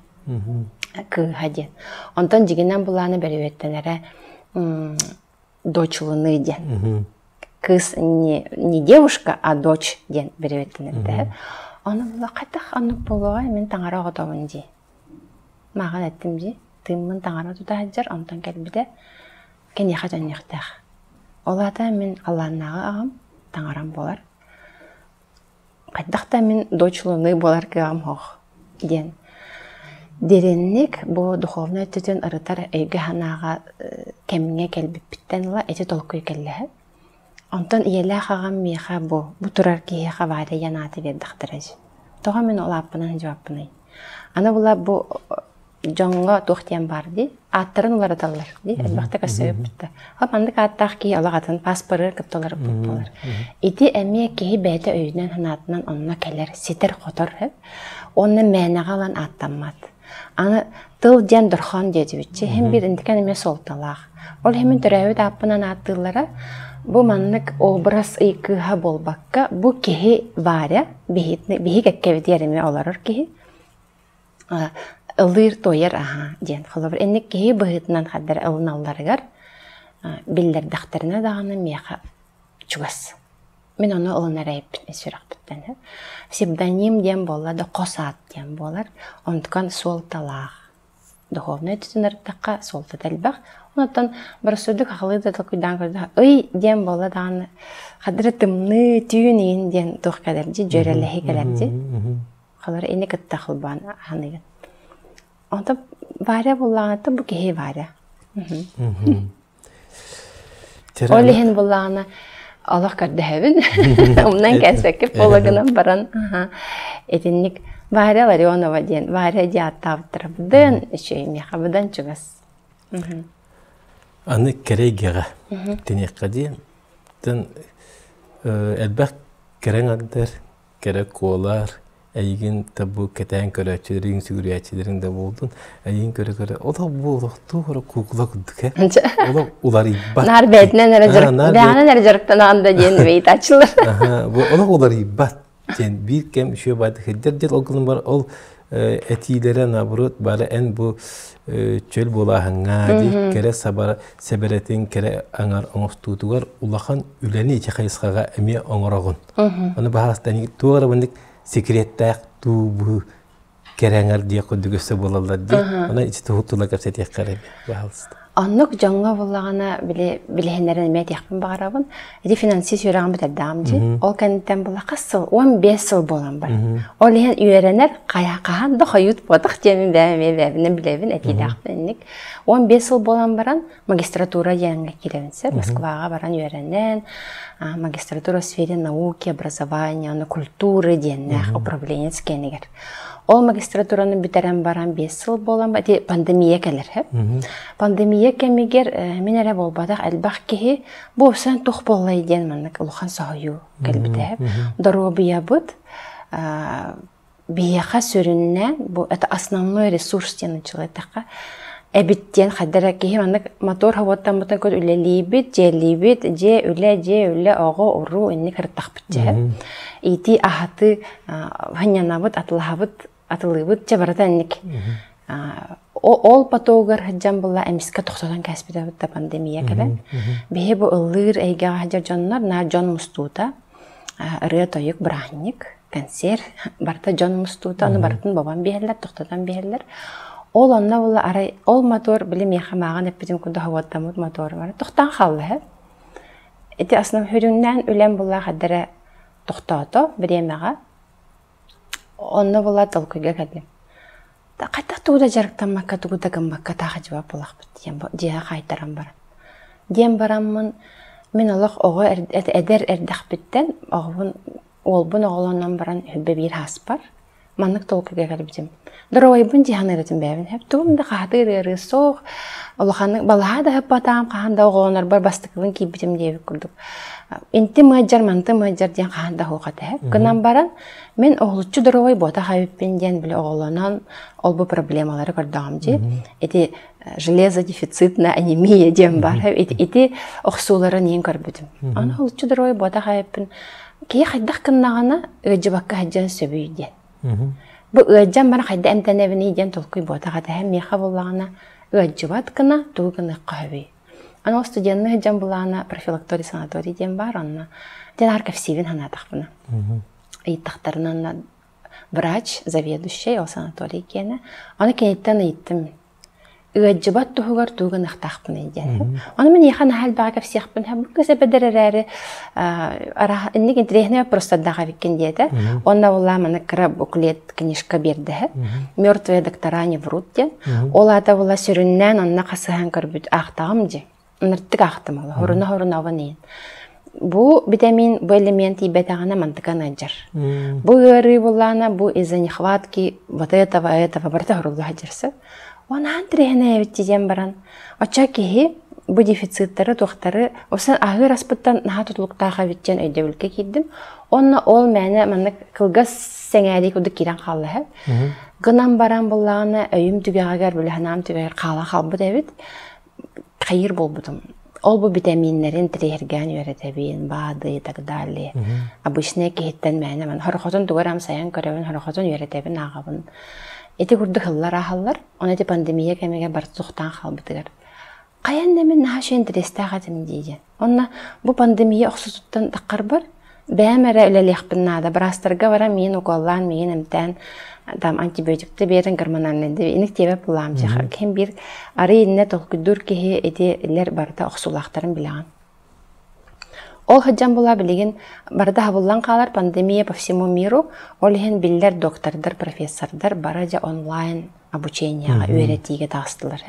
кыыһа диэн. Онтон дьигинэн булааны бөрүөттэнэрэ дочь луны диэн. Кыыс не, не девушка, а дочь диэн бирибэттэнэрдэһэ. Ону була хайдах оннук буолуоҕай, мин таҥара оҕотобун дии. Мааҕын эттим дии. Тыыммын таҥара тута сылдьар, онтон кэлбитэ киниэхэ төннүөхтээх. Ол аата мин халлааннааҕы аҕам таҥарам буолар. Хайдах да мин дочь луны буолар кыаҕым суох диэн. Дириҥник бу духовнай өттүтүн ырытар өйгө-санааҕа кэмҥэ кэлбиппиттэн ыла ити толкуй кэллэһэ. Онтон ийэлээх аҕам миэхэ бу, бу турар киһиэхэ Варя диэн ааты биэрдэхтэрэ дии. Тоҕо мин ол ааппынан дьыбаппыный? Аны була бу дьоҥҥо туох диэн баар дии, ааттарын уларыталлар дии, элбэхтэ көрсөбүппүт да. Ол маннык ааттаах киһи олох атын паспоры кытта уларыппыт буолар. Ити эмиэ киһи бэйэтэ өйүнэн-санаатынан онно кэлэр, ситэр-хотор сөп. Уонна мээнэҕэ ылан ааттаммат. Аны тыл диэн дорхоон диэтибитчи, иһин биир интикэн эмиэ суолталаах. Ол иһин мин төрөөбүт ааппынан ааттыыллара бу маннык образ ый кыыһа буолбакка, бу киһи Варя, биһи кэккэбитигэр эмиэ олорор киһи, ыллыыр-туойар аһаа диэн. Холобур, инник киһи быһыытынан хаддар ылыналларыгар биллэрдэхтэринэ даҕаны миэхэ чугас. Мин ону ылынар эбиппин сүрэхпиттэн. Псевдоним диэн буолла да хос аат диэн буолар. Онтукан суолталаах. Духовнай өттүтүн ырыттахха суолтата элбэх. Онтон боростуойдук хахалыы да толкуйдаан көрдөххө ый диэн буолла даҕаны хадыры тымныы түүн иин диэн туох кэлэрдьи, дьүөрэлэһии кэлэрдьи. Холор ини кытта холбоон аһаныгын. Онтон Варя буллаҕына бу киһи Варя. Ол иһин буллаҕына олох көрдөһөбүн. Умнан кээспэккэ буола баран итинник Варя Ларионова диэн Варя диэн ааттаабыттара быдан үчүгэй миэхэ быдан чугас. Аны кэрэйгэҕэ тиниэххэ диэн элбэх кэрэҥ ардар кэрэ куолар, эйигин да бу кэтээн көрөөччүлэриҥ, сүгүрүйээччилэриҥ да буолдун, эйигин көрө-көрө олох бу олохтуу эрэ куукула курдук ээ. Олох уларыйбат. Наар бэйэтинэн эрэ бэйэҕинэн эрэ дьарыктанаҕын да диэн ыйытааччылар. Бу олох уларыйбат диэн биир кэм үчүгэй баайдык сылдьар диэн ол гынан баран ол этиилэрэ наоборот бары эн бу чөл буолааһыҥҥа дии кэрэ сабара сэбэрэтин кэрэ аҥар оҥостуутугар улахан үлэни ити хайысхаҕа эмиэ оҥороҕун. Ону баһаалыста туох эрэ маннык секреттээх туу кэрэҥэр диэх курдук өссө буолаллар дии. Онон ити туһу тула кэпсэтиэххэ эрэ баһаалыста. Оннук дьоҥҥо буллаҕына били билиһиннэрэн эмиэ этиэхпин баҕарабын. Ити финансист үөрэҕин бүтэрдэҕим дии. Ол кэнниттэн була хас сыл? 15 сыл буолан бар. Ол иһин үөрэнэр хаһан да хойут буотах диэмин бэйэм эмиэ бэйэбинэн билэбин этиилээхпин инник. 15 сыл буолан баран магистратура диэҥҥэ киирэбин сөп. Москваҕа баран үөрэнэн, магистратура в сфере науки, образования, уонна культуры диэннээх управленец киэнигэр. Ол магистратураны бүтэрэн баран 5 сыл буолан ити пандемия кэлэр. Пандемия кэмигэр мин эрэ буолбатах элбэх киһи бу уопсайан туох буоллай диэн маннык улахан соһуйуу кэлбитэ. Доруобуйабыт биһиэхэ сүрүннээн бу это основной ресурс диэн училайтахха эбит диэн хайда эрэ киһи маннык мотор хобуоттаммытын көр үлэлиибит, дьиэлиибит, дьиэ үлэ, дьиэ үлэ, оҕо, уруу инник ырыттахпыт дьэ. Ити аһаты ханньанабыт, атылаһабыт, атылыыбыт дьэ барыта инник. Ол потогар сылдьан була эмискэ тохтотон кээспитэ да пандемия кэлэн. Биһи бу ыллыыр эйгэҕэ сылдьар дьоннор наар дьон мустуута, ырыа-тойук, бырааһынньык консерв барыта дьон мустуута ону барытын бобон биһэллэр тохтотон биһэллэр ол онно була арай ол мотор били миэхэ мааҕын эппитим курдук хобуоттаммыт мотор бары тохтоон хаалла һэ ити основ хүрүҥнээн үлэм булла хаддара тохтоото бириэмэҕэ онно була толкуйга кэллим хайдах тугу да дьарыктаммакка тугу да гыммакка таах дьыбап буолахпыт диэн дьиэҕэ хаайтаран баран диэн бараммын мин олох оҕо эдэр эрдэхпиттэн оҕобун Уолбун оҕолонон баран үһүбэ биир ааспар маннык толкуйга кэлбитим. Доруобайбын дии саныыр этим бэйэбин. Сөп тугум да хаһатыыр ыарыы суох. Улаханнык балаһа да ыһыппатаҕым хаһан да оҕолонорбор бастакыбын киирбитим диэбит курдук. Интим ыалдьар, мантым ыалдьар диэн хаһан да суох этэ. Гынан баран мин уһулуччу доруобай буотах эбиппин диэн били оҕолонон ол бу проблемалары көрдөҕүм дии. Ити железодефицитная анемия диэн баар. Ити, ити охсууларын иин көрбүтүм. Аны уһулуччу доруобай буотах эбиппин Киһи хайдах гыннаҕына ыалдьыбакка сылдьан сөбүй диэн. Бу ыалдьан баран хайда эмтэнэбиний диэн толкуй буотах этэ. Миэхэ буоллаҕына ыалдьыбат гына тугу гыныахха сөбүй? Аны ол студенныы сылдьан булаана профилакторий санаторий диэн баар онно дьэ наар кэпсиибин санаатахпына. Ыйыттахтарына онно врач, заведующай ол санаторий киэнэ. Аны киниттэн ыйыттым ыаддьыбат туһугар тугу гыныахтаахпыный диэн. Ону мин эйиэхэ наһаа элбэҕи кэпсиэхпин бу кыыс эбэдэр эрээри инник интэриэһинэй вопростардаах эбиккин диэтэ. Онно буолла маны кыра буклет книжка биэрдэһэ. Мертвые доктора не врут диэн. Ол аата була сүрүннээн онно хасыһан көрбүт аахтаҕым дии. Ыныртык аахтым ол. Хоруна-хоруна иһин. Бу витамин, бу элемент тиийбэтэҕинэ мантыкан ыалдьар. Бу ыарыы буллаана, бу из-за нехватки вот этого, этого барыта хорулла сылдьарсы. Онаан тирэһинэ эбит диэн баран, оччо киһи бу дефициттары, туохтары, осын аһыыр аспыттан наһаа тутулуктаах эбит диэн өйдөбүлгэ киирдим. Онно ол мээнэ маннык кылгас сэҥээрии курдук киирэн хаалла эһэ. Гынан баран буллаҕына өйүм түгэҕигэр, били санаам түгэҕэр хаала хаалбыт эбит. хайыыр буолбутум. Ол бу битэмииннэрин тириһиргээн үөрэтэбин, БАДы и так далее. Обычный киһиттэн мээнэ ман хорохотун тугу эрэ амсайан көрөбүн, хорохотун үөрэтэбин, ааҕабын. Ити курдук ыллар ааһаллар. Ону ити пандемия кэмигэр барыта тохтоон хаалбытыгар. Хайан да мин наһаа үчүгэй интэриэстээх этим дии Онно бу пандемия охсутуттан таххарбар бэйэм эрэ үлэлиэхпин наада. Быраастарга баран миин укуоллаан, миин эмтээн, там антибиотикты биэрэн гормональнай иник тиэбэт булаам ким биир арый иннэ толкуйдуур киһи ити илэр барыта охсуулаахтарын билэҕин. Ол сылдьан була билигин барыта хабыллан хаалар пандемия по всему миру, ол иһин биллэр доктордар, профессордар бары дьэ онлайн обучениеҕа үөрэтиигэ таҕыстылар.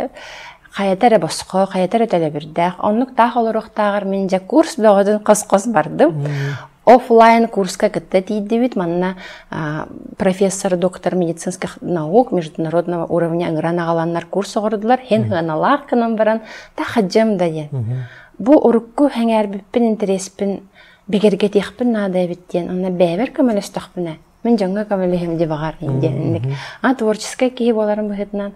Хайата эрэ босхо, хайата эрэ төлөбүрдээх. Оннук таах олоруохтааҕар мин дьэ курс бөҕөтүн хос-хос бардым. Офлайн курска кытта тиийдибит. Манна профессор, доктор медицинских наук международного уровня ыҥыран аҕаланнар курс оҕордулар. Һин сыаналаах гынан баран тахаджам да диэн. Бу урукку сэҥээрбиппин, интэриэспин бигэргэтиэхпин наада эбит диэн. Онно бэйэбэр көмөлөстөхпүнэ Мин дьоҥҥо көмөлөһүм дии баҕар диэн А творческай киһи буоларым быһыытынан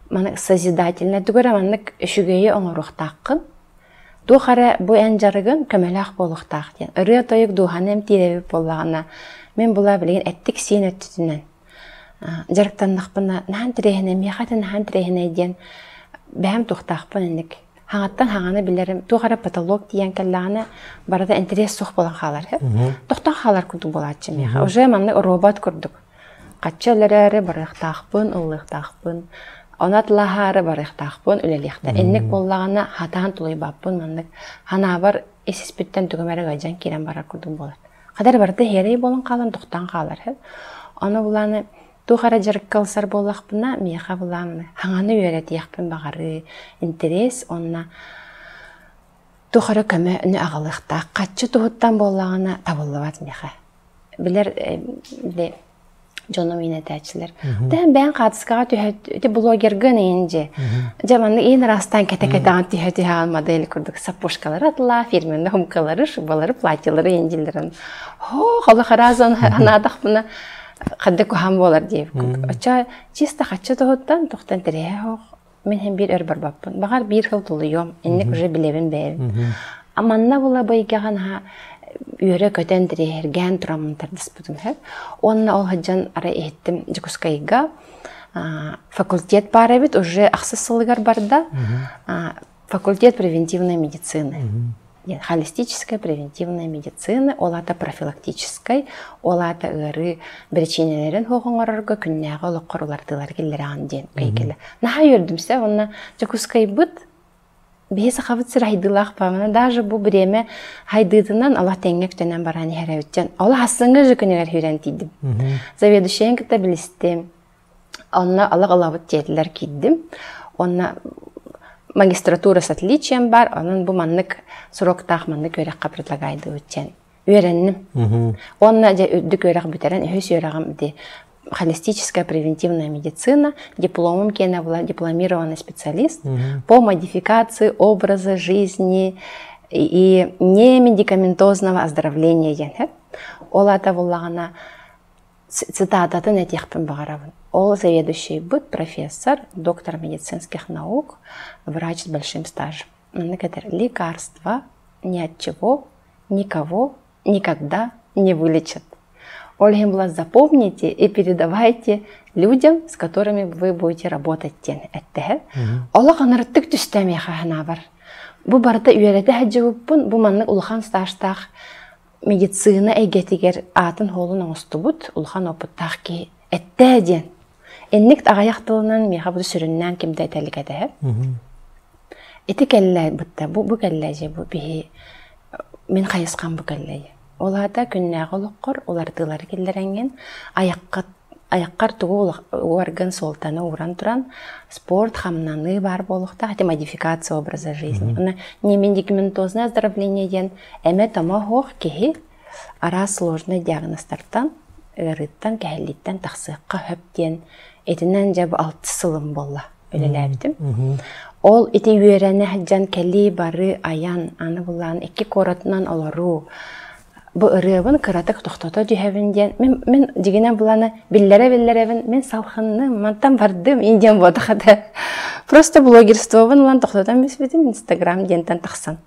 маны созидательнай тугу эрэ маннык үчүгэйи оҥоруохтааххын. Туох эрэ бу эн дьарыгын көмөлөөх буолуохтаах диэн. Ырыа-тойук дууһаны эмтиир эбит буоллаҕына, мин була билигин эттик-сиин өттүтүнэн дьарыктаннахпына наһаа интэриэһинэй, миэхэ это наһаа интэриэһинэй диэн бэйэм туохтаахпын инник хаҥаттан хаҥаны билэрим туох эрэ потолок тиийэн кэллэҕинэ барыта интэриэс суох буолан хаалар тохтон хаалар курдук буолааччы миэхэ уже маннык робот курдук хаччы өлөрөөрү барыахтаахпын ыллыахтаахпын ону атлаһаары барыахтаахпын үлэлиэхтэ инник буоллаҕына хатаан тулуйбаппын маннык ханаабар ис испиттэн тугум эрэ ыалдьан киирэн барар курдук буолар хата барыта иһэрэй буолан хаалан тохтоон хаалар ону булааны Туох эрэ дьарыкка ылсар буоллахпына, миэхэ былаан хаҥаны үөрэтиэхпин баҕарыы, интэриэс уонна туох эрэ көмөнү аҕалыахтаах. Хаччы туһуттан буоллаҕына табыллыбат миэхэ. Билэр били дьонум иинэтээччилэр. Тэһэн бэйэҥ хаартыскаҕа түһэ ити блогергын иин дьэ. Дьэ маннык иин араастаан кэтэ-кэтэҕин түһэ-түһэҕин модель курдук сапожкалары атылаа, фирменный хумкалары, шубалары, платьелары иин дьиллэрин. Хоо, холох араазан анаатахпына хадда куһаан буолар диэбиккин. Оччо чисто хаччы туһуттан тохтон тирэһэ оһох мин һин биир өр барбаппын. Баҕар биир сыл тулуйуом. Инник уже билэбин бэйэбин. А манна була быйгаҕа наһаа үөрэ-көтөн тирэһэргээн тураммын тардыспытым сөп. Уонна ол сылдьан арай иһиттим Дьокуускайга факультет баар эбит, уже ахсыс сылыгар барда. Факультет превентивной медицины. Холистическая превентивная медицина, ол аата профилактическай, ол аата ыарыы биричиинэлэрин суох оҥорорго күннээҕи олоххор улардыылар киллэрэҕин диэн кэйгэлэ. Наһаа үөрдүм сэ, уонна Дьокуускайбыт биһи сахабыт сир хайдыылаах баамана даже бу бириэмэ хайдыытынан олох тэҥҥэ өктөнөн баран иһэр эбит Ол хассыҥҥы же күнүгэр сүүрэн тиийдим. Заведующайын кытта билистим. Онно олох ылабыт диэтилэр киирдим. Уонна магистратура с отличием бар, онон бу маннык сроктаах маннык үөрэххэ предлагайдыбыт диэн үөрэнним. Уонна дьэ үрдүк үөрэх бүтэрэн үһүс үөрэҕим ити холистическая превентивная медицина, дипломум киэнэ была дипломированный специалист по модификации образа жизни и немедикаментозного оздоровления диэн. Ол аата буллаҕына Цитататын этиэхпин баҕарабын. Ол заведующайбыт профессор, доктор медицинских наук, врач с большим стажем. Маннык этэр: лекарства ни от чего, никого, никогда не вылечат. Ол иһин була запомните и передавайте людям, с которыми вы будете работать диэн эттэһэ. Олох ынырыктык түстэ миэхэ санаабар. Бу барыта үөрэтэ сылдьыбыппын, бу маннык улахан стажтаах медицина эйгэтигэр аатын-суолун оҥостубут улахан опыттаах киһи эттээ диэн. Инник аҕыйах тылынан миэхэ бу сүрүннээн ким да этэ илик этэ. Ити кэллэ бытта бу бу кэллэ дьэ бу биһи мин хайысхам бу кэллэ. Ол аата күннээҕи олоххор уларытыылары киллэрэҥҥин айаххыт айаххар тугу уорган суолтаны ууран туран спорт хамнаныы баар буолуохтаах ити модификация образа жизни. Уонна не медикаментозное оздоровление диэн эмэ-томо суох киһи араас сложный диагнозтартан ыарыыттан кэһиллииттэн тахсыахха сөп диэн итинэн дьэ бу алтыс сылым буолла үлэлээбитим. Ол ити үөрэнэ сылдьан кэлии бары айан аны булаан икки куоратынан олоруу бу ырыабын кыратык тохтото түһэбин диэн мин мин дьигинэн буланы биллэрэ биллэрэбин мин салхынным мантан бардым индиан буотах этэ просто блогерствобун ылан тохтотон бүспүтүм инстаграм диэнтэн тахсан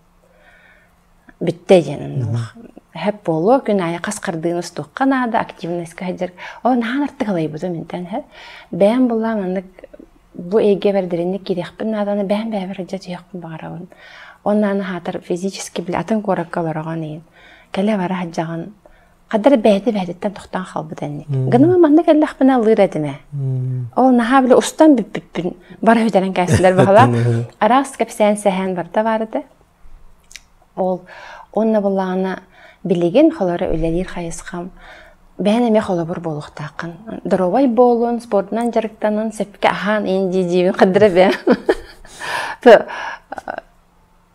бүттэ диэн оннулах хэп буолуо күн аайы хас хардыыны устуохха наада активностька сылдьар ол наһаа артык алайбытым интэн хэп бэйэм буллаан маннык бу эйгэ бэрдэринник киириэхпин нааданы бэйэм бэйэбэр илдьэ түһүөхпүн баҕарабын онно хаатар физически били атын куоракка олороҕун иһин кэлэ бара сылдьаҕын хаддар бэйэтэ бэйэтиттэн тохтоон хаалбыт энник гыныма манна кэллэхпинэ ыллыыр этим ээ ол наһаа били устан бүппүппүн бара бүтэрэн кээстилэр баһала араас кэпсээн сэһээн барда баар этэ Ол уонна былаана билигин холоро үлэлиир хайысхам бэйэн эмиэ холобур буолуохтааххын. Доруобай буолун, спордунан дьарыктанын, сөпкө аһаан иин дии-диибин хаддара бэйэм.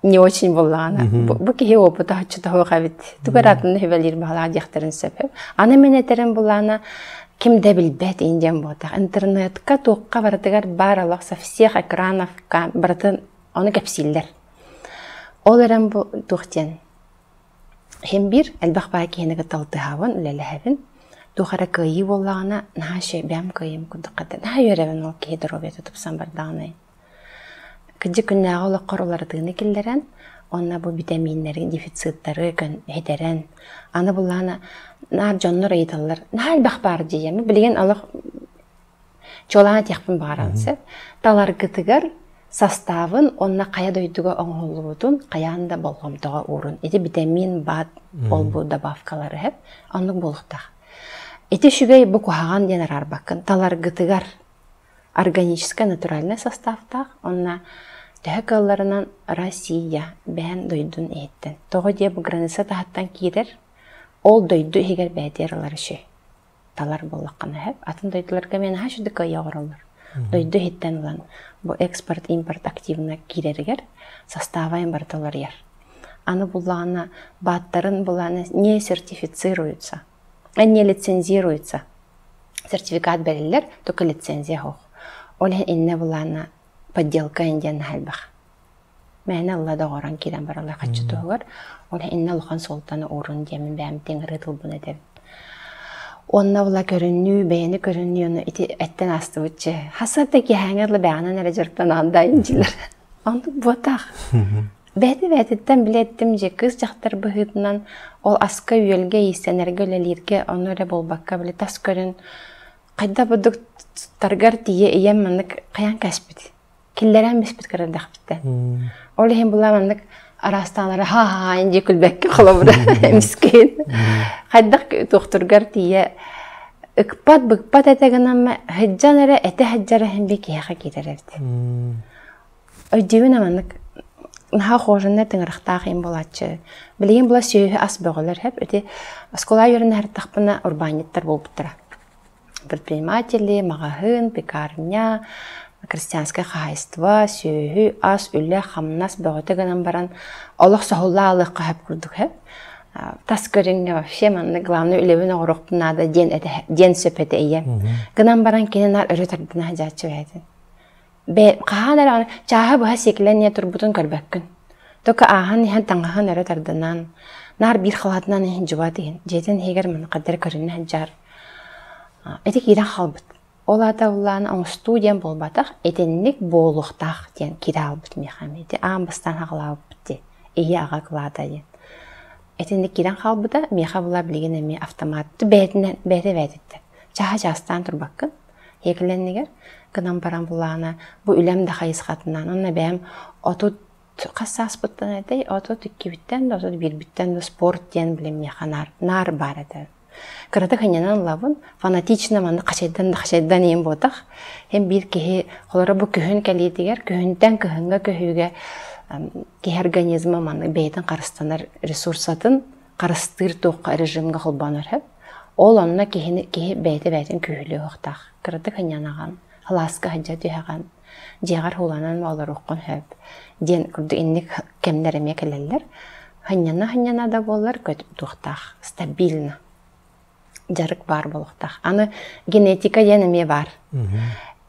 Не очень буоллаҕына. Бу киһи опыта оччото суох эбит. Тугу эрэ атынны сүбэлиир баҕалаах диэхтэрин сөп. Аны мин этэрим булаана ким да билбэт индиан буотах. Интернетка туохха барытыгар баар олох со всех экранов барытын ону кэпсииллэр. Ол эрэн бу туох диэн иһин биир элбэх баай киһини кытта алтыһабын, үлэлэһэбин. Туох эрэ кыайыы буоллаҕына, наһаа үчүгэй бэйэм кыайыым курдук хата наһаа үөрэбин ол киһи доруобуйата тупсан бардаҕына. Кырдьык күннээҕи олоххор уларытыыны киллэрэн, уонна бу битэмииннэри, дефициттары хитэрэн, аны буллаҕына наар дьоннор ыйыталлар, наһаа элбэх баар дии. Билигин олох Чуолаан этиэхпин баҕарабын сөп. Таларгытыгар састаабын уонна хайа дойдуга оҥоһуллубутун хайаан да болҕомтоҕо уурун. Ити битэмиин, БАД, ол-бу добавкалары сөп. Оннук буолуохтаах. Ити үчүгэй бу куһаҕан диэн араарбаккын. Таларгытыгар органическай натуральнай составтаах уонна төһө кыалларынан Россия бэйэн дойдун иһиттэн. Тоҕо диэ бу граница таһыттан киирэр, ол дойду иһигэр бэйэтигэр ылар үчүгэй. Талар буоллаххына сөп. Атын дойдуларга эмиэ наһаа үчүгэй кыайа оҥороллор. Дойду иһиттэн ылан бу экспорт, импорт активно киирэригэр састаабайын барыта уларыйар. Аны буллаҕына бааттарын булааны не сертифицируются, не лицензируются. Сертификат бэриллэр, только лицензия суох. Ол иһин иннэ булаана подделка диэн наһаа элбэх. Мээнэ ылла да оҥорон киирэн бараллар хаччы туһугар. Ол иннэ улахан суолтаны уурун диэммин бэйэм тиҥырыы тылбын этэбин. Уонна була көрүнүү, бэйэни көрүнүү, ону ити эттэн астыбытчы. Хасыата киэһээҥи ыла бэҕэнэн эрэ дьарыктанаҕын да дьилэр. Оннук буотах. Бэйэтэ бэйэтиттэн билэттим дьэ кыыс дьахтар быһыытынан ол аска-үөлгэ, иистэнэргэ, үлэлииргэ ону эрэ буолбакка били тас көрүн хайдах бурдук туттаргар тиийэ ийэм маннык хайаан кээспит. Киллэрэн биспит кырырдахпыттан. Ол иһин була маннык араастаалары ха-ха дии күлбэккэ холобура эмискин. Хайдах туохтургар тиийэ ыкпат быкпат этэ гынамма сыдьан эрэ этэ сылдьар иһин би киһиэхэ киирэр эбит. Өйдүүбүн маннык наһаа кожаннай тыҥырахтаах им буолааччы. Билигин була сүөһү ас бөҕөлөр хэп ити оскуола үөрэнэ сырыттахпына урбаанньыттар буолбуттара. Предприниматели, маҕаһыын, пекарня, крестьянское хаһаайыстыба, сүөһү, ас, үлэ, хамнас бөҕөтө гынан баран олох соһулла аалыахха сөп курдук сөп. Тас көрүҥҥэ вообще маннык главное үлэбин оҥоруохпун наада диэн этэ диэн сөп этэ ийэм. Гынан баран кини наар өрө тардына сылдьааччы бэйэтин. Бэ хаһан эрэ чааһы быһа сиэкилэн турбутун көрбөккүн. Только ааһан иһэн таҥаһын өрө тардынан, наар биир халаатынан иһин дьубат иһин, дьиэтин иһигэр маннык көрүнэ сылдьар. Ити киирэн хаалбыт. Ол аата улаан оҥостуу диэн буолбатах, итинник буолуохтаах диэн киирэ хаалбыт миэхэ. Ити аан бастаан аҕалаабыппыт дии. Ийэ аҕа кылаата диэн. Итинник киирэн хаалбыта, миэхэ була билигин эмиэ автомат бэйэтинэн бэйэтэ бэйэтиттэн. Чааһа чаастаан турбаккын. Иэкилэннигэр гынан баран булаана бу үлэм да хайысхатынан, онно бэйэм 30. хас сааспыттан этэй, 32-биттэн да, 31-биттэн да спорт диэн билим миэхэ наар, наар баар этэ. Кыратык ынньанан ылабын, фанатично манна хачайдан да хачайдан иһин буотах. Һин биир киһи холоро бу күһүн кэлиитигэр, күһүнтэн кыһыҥҥа көһүүгэ киһи организма маннык бэйэтин харыстанар ресурсатын харыстыыр туохха режимҥэ холбонор сөп. Ол онно киһини киһи бэйэтэ бэйэтин күүһүлүө уохтаах. Кыратык ынньанаҕын, халааска сылдьа түһэҕин, дьиэҕэр ууланан олоруоххун сөп диэн курдук инник кэмнэр эмиэ кэлэллэр. Сынньана-сынньана да буоллар туохтаах стабильно дьарык баар буолуохтаах. Аны генетика диэн эмиэ баар.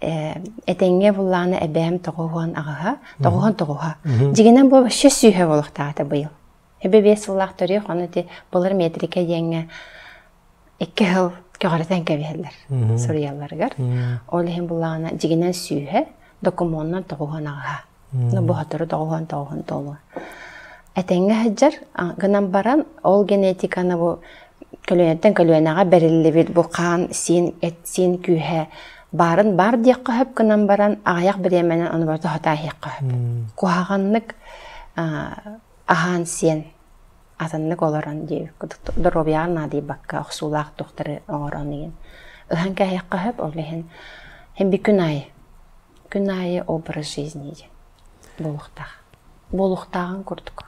Этэҥҥэ буллааны эбээм 98-һа, 99-һа. Дьигинэн бу вообще сүүһэ буолуохтаах этэ быйыл. Эбэ 5 сыллаах төрүөх, ону ити былыр метрика диэҥҥэ 2 сыл көҕүрэтэн кэбиһэллэр суруйалларыгар. Ол иһин буллаҕына дьигинэн сүүһэ, докумуонунан 98-һа. Ну, боһотору 99 толуо. Этэҥҥэ сылдьар, гынан баран ол генетиканы бу көлүөнэттэн көлүөнэҕэ бэриллибит бу хаан, сиин, эт-сиин күүһэ баарын баар диэххэ сөп гынан баран аҕыйах бириэмэнэн ону барыта сатааһыахха сөп. Куһаҕаннык аһаан-сиэн атыннык олорон диэбит курдук доруобуйаҕа наадыйбакка охсуулаах туохтары оҥорон игин ыһан кээһиэххэ сөп ол иһин һин би күн аайы күн аайы образ жизни диэн буолуохтаах буолуохтааҕын курдук.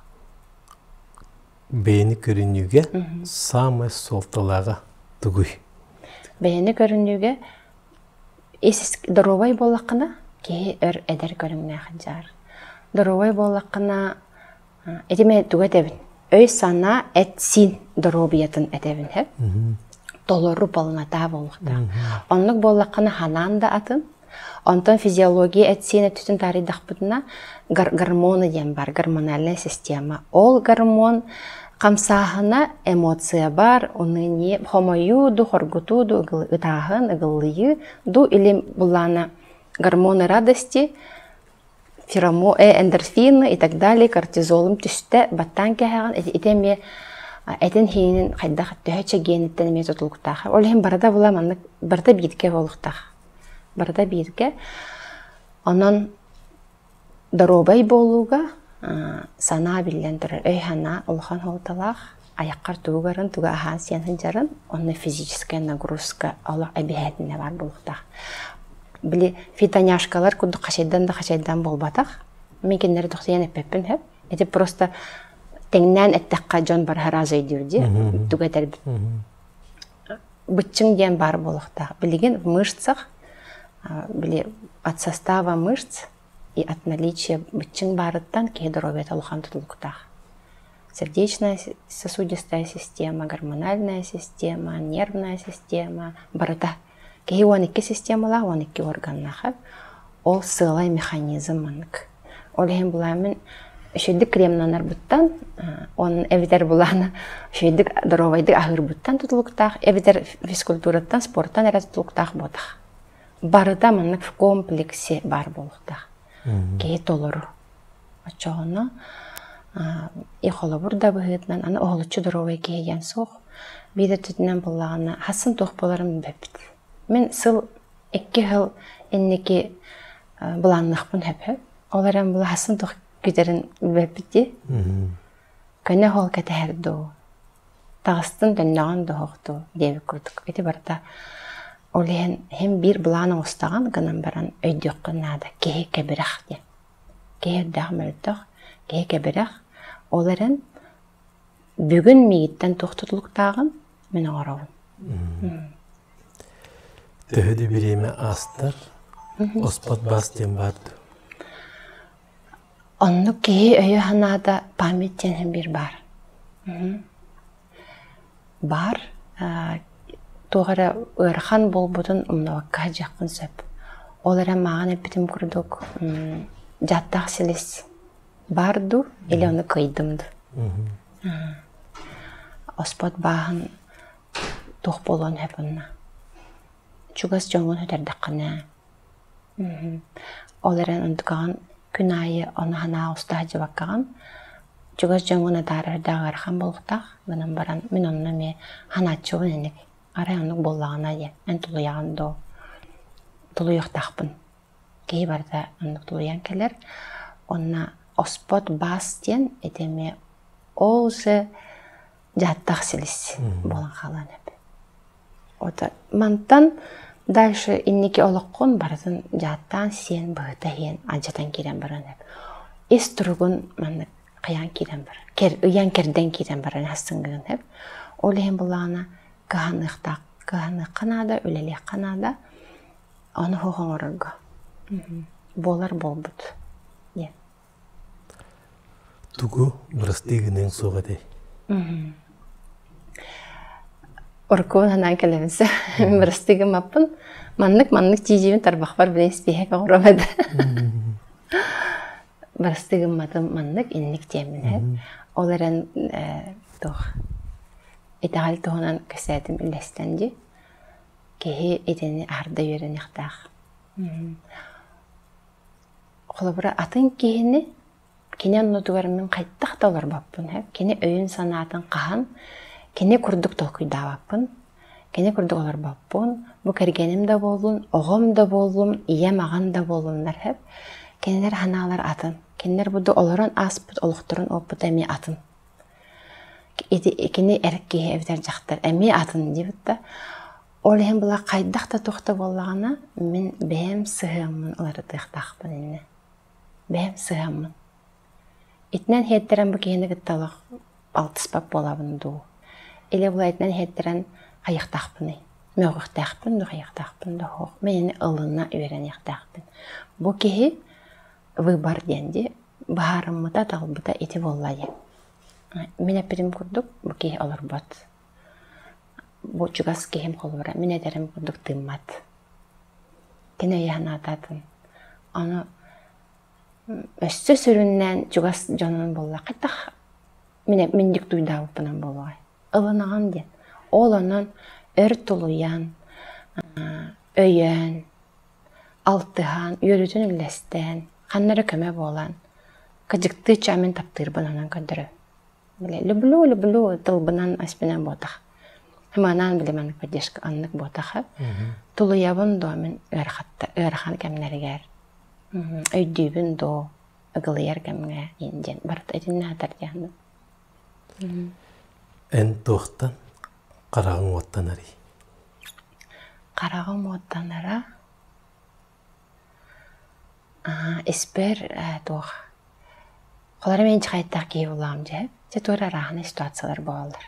Бэйэни көрүнүүгэ саамай суолталааҕа тугуй? Бэйэни көрүнүүгэ ис доруобай буоллаххына киһи өр эдэр көрүҥнээх дьаар. Доруобай буоллаххына итимэ тугу этэбин? Өй-санаа, эт-сиин доруобуйатын этэбин һэ. Толору полнота буолуохтаах. Оннук буоллаххына ханаан да атын. Онтон физиология эт-сиин өттүтүн таарыйдахпытына гормоны диэн бар, гормональная система. Ол гормон хамсааһына эмоция бар, уныние, хомойуу ду, хоргутуу ду, ытааһын, ыгыллыйыы ду или буллаана гормоны радости феромо, эндорфины и так далее, кортизолум түстэ, баттаан кэһэҕин, ити эмиэ этин хиинин хайдах төһө чэгиэниттэн эмиэ тутулуктаах. Ол иһин барыта була маннык барыта бииргэ буолуохтаах. Барыта бииргэ. Онон доруобай буолууга санаа биллэн турар. Өй-санаа улахан суолталаах. Айаххар тугу гарын, тугу аһаан сиэн сылдьарын, онно физическая нагрузка олох эбиһээтинэ баар буолуохтаах. Били фитоняшкалар курдук хачайдан да хачайдан буолбатах. Мин кинилэри тохсуйан эппэппин сөп. Ити просто тэҥнээн эттэххэ дьон барыһа раза өйдүүр дии. Тугу этэрбит. Быччыҥ диэн баар буолуохтаах. Билигин в мышцах, били от состава мышц и от наличия быччыҥ баарыттан киһи доруобуйата улахан тутулуктаах. Сердечная сосудистая система, гормональная система, нервная система барыта. Киһи 12 системалаах, 12 органнаах. Ол сыалай механизм маннык. Ол иһин булааммын үчүгдүк кремнанарбыттан, он эбэтэр булаана үчүгдүк доруобайдык аһыырбыттан тутулуктаах, эбэтэр физкультураттан, спорттан эрэ тутулуктаах буотах. Барыта маннык в комплексе баар буолуохтаах. Киһи толору. Оччоҕуна и холобур да быһыытынан аны оһолуччу доруобай киһи диэн суох. Биир өттүтүнэн буоллаҕына хассын туох буоларын билбэппит. Мин сыл 2 сыл инники былаанныахпын сөп. Ол эрэн былаһасын туох күүтэрин билбэппит дии. Көнө суол кэтэһэр дуу, таҕыстын төннөҕүн да суох дуу диэбит курдук. Ити барыта ол иһин иһин биир былаан оҥостаҕын гынан баран өйдүөххүн наада. Киһи кэбирэх диэн. Киһи үрдээх мөлтөх, киһи кэбирэх. Ол эрэн бүгүн миигиттэн туох тутулуктааҕын мин оҥоробун. Төһө да бириэмэ аастар, оспот баас диэн баар дуо? Оннук киһи өйө-санаата память диэн биир баар. Баар. Туох эрэ ыарахан буолбутун умнубакка сылдьыаххын сөп. Ол эрэн мааҕын эппитим курдук дьааттаах силис баар дуу или ону кыайдым дуу? Оспот бааһын туох буолуон сөп онно. Чугас дьоҥҥун сүтэрдэххинэ, ол эрэн онтукаҕын күн аайы ону санаа уста сылдьыбаккаҕын, чугас дьоҥҥун атаарардаах ыарахан буолуохтаах гынан баран мин онно эмиэ санааччыбын инник арай оннук буоллаҕына диэн эн тулуйаҕын дуо тулуйуохтаахпын киһи барыта оннук тулуйан кэлэр. Онно Оспот баас диэн ити эмиэ ол же дьааттаах силис буолан хаалан эп. Ото мантан дальше инники олоххун барытын дьааттаан сиэн быһыта иһэн алдьатан киирэн баран эп. Ис туругун маннык хайаан киирэн барар. Кэр, ыйан кэрдэн киирэн баран хассыҥҥыгын эп. Ол иһин буллаҕына кыһаныахтаах кыһаныахха наада, үлэлиэххэ наада. Ону суох оҥорорго буолар буолбут диэн. Тугу бырастыы гыныаҥ суох этэй? Оркуон санаан кэлэбин сэ. Бырастыы гыммаппын. Маннык-маннык тиийиибин тарбахпар билэн испииһэк оҥоруом этэ. Бырастыы гымматым маннык инник диэммин эһэт. Ол эрэн туох итэҕэл туһунан кэпсээтим үллэстэн дии. Киһи итини аһарда үөрэниэхтээх. Холобура, атын киһини кини оннутугар мин хайдах да олорбоппун ээ. Кини өйүн-санаатын хаһан кини курдук толкуйдаабаппын, кини курдук олорбоппун. Бу кэргэним да буоллун, оҕом да буоллун, ийэм, аҕам да буоллуннар сөп. Кинилэр санаалара атын. Кинилэр бу да олорон ааспыт олохторун опыта эмиэ атын. Ити кини эр киһи эбэтэр дьахтар эмиэ атын диэбит да. Ол иһин була хайдах да туох да буоллаҕына, мин бэйэм сыһыаммын уларытыахтаахпын иннэ. Бэйэм сыһыаммын. Итинэн иһиттэрэн бу киһини кытта олох алтыспат буолабын дуу? Или була итинэн иһиттэрэн хайыахтаахпыный? Мөҕүөхтээхпин дуу, хайыахтаахпын дуу? Суох. Мин ини ылына үөрэниэхтээхпин. Бу киһи выбор диэн дии быһаарыммыта, талбыта ити буолла диэн. Мин эппитим курдук, бу киһи олорбот. Бу чугас киһим холобура, мин этэрим курдук тыыммат. Кини өйө санаатаатын. Ону өссө сүрүннээн чугас дьонун буолла хайдах мин миндик туйдаабыппынан буолуоҕай. Ылынаҕын диэн. Ол онон өр тулуйан, өйөөн, алтыһан, үөрүүтүн үллэстэн, ханна эрэ көмө буолан, кыдьыктыы чаа мин таптыырбын онон көрдөрөбүн. Бile люблю, люблю тылбынан аспынан буотах. Ыманаан били маннык поддержка аннык буотаха. Тулуйабын доо мин ыарахатта ыарахан кэмнэригэр өйдүүбүн доо ыгылыйар кэмҥэ диэн барыта итиннэ атар диэн. Эн туохтан хараҕыҥ уоттанарый? Хараҕым уоттанара Испэр туох холоро мин дьахайдаах киһи буоллаҕым дьэ. Дьэ туора арааһынай ситуациялар буолаллар.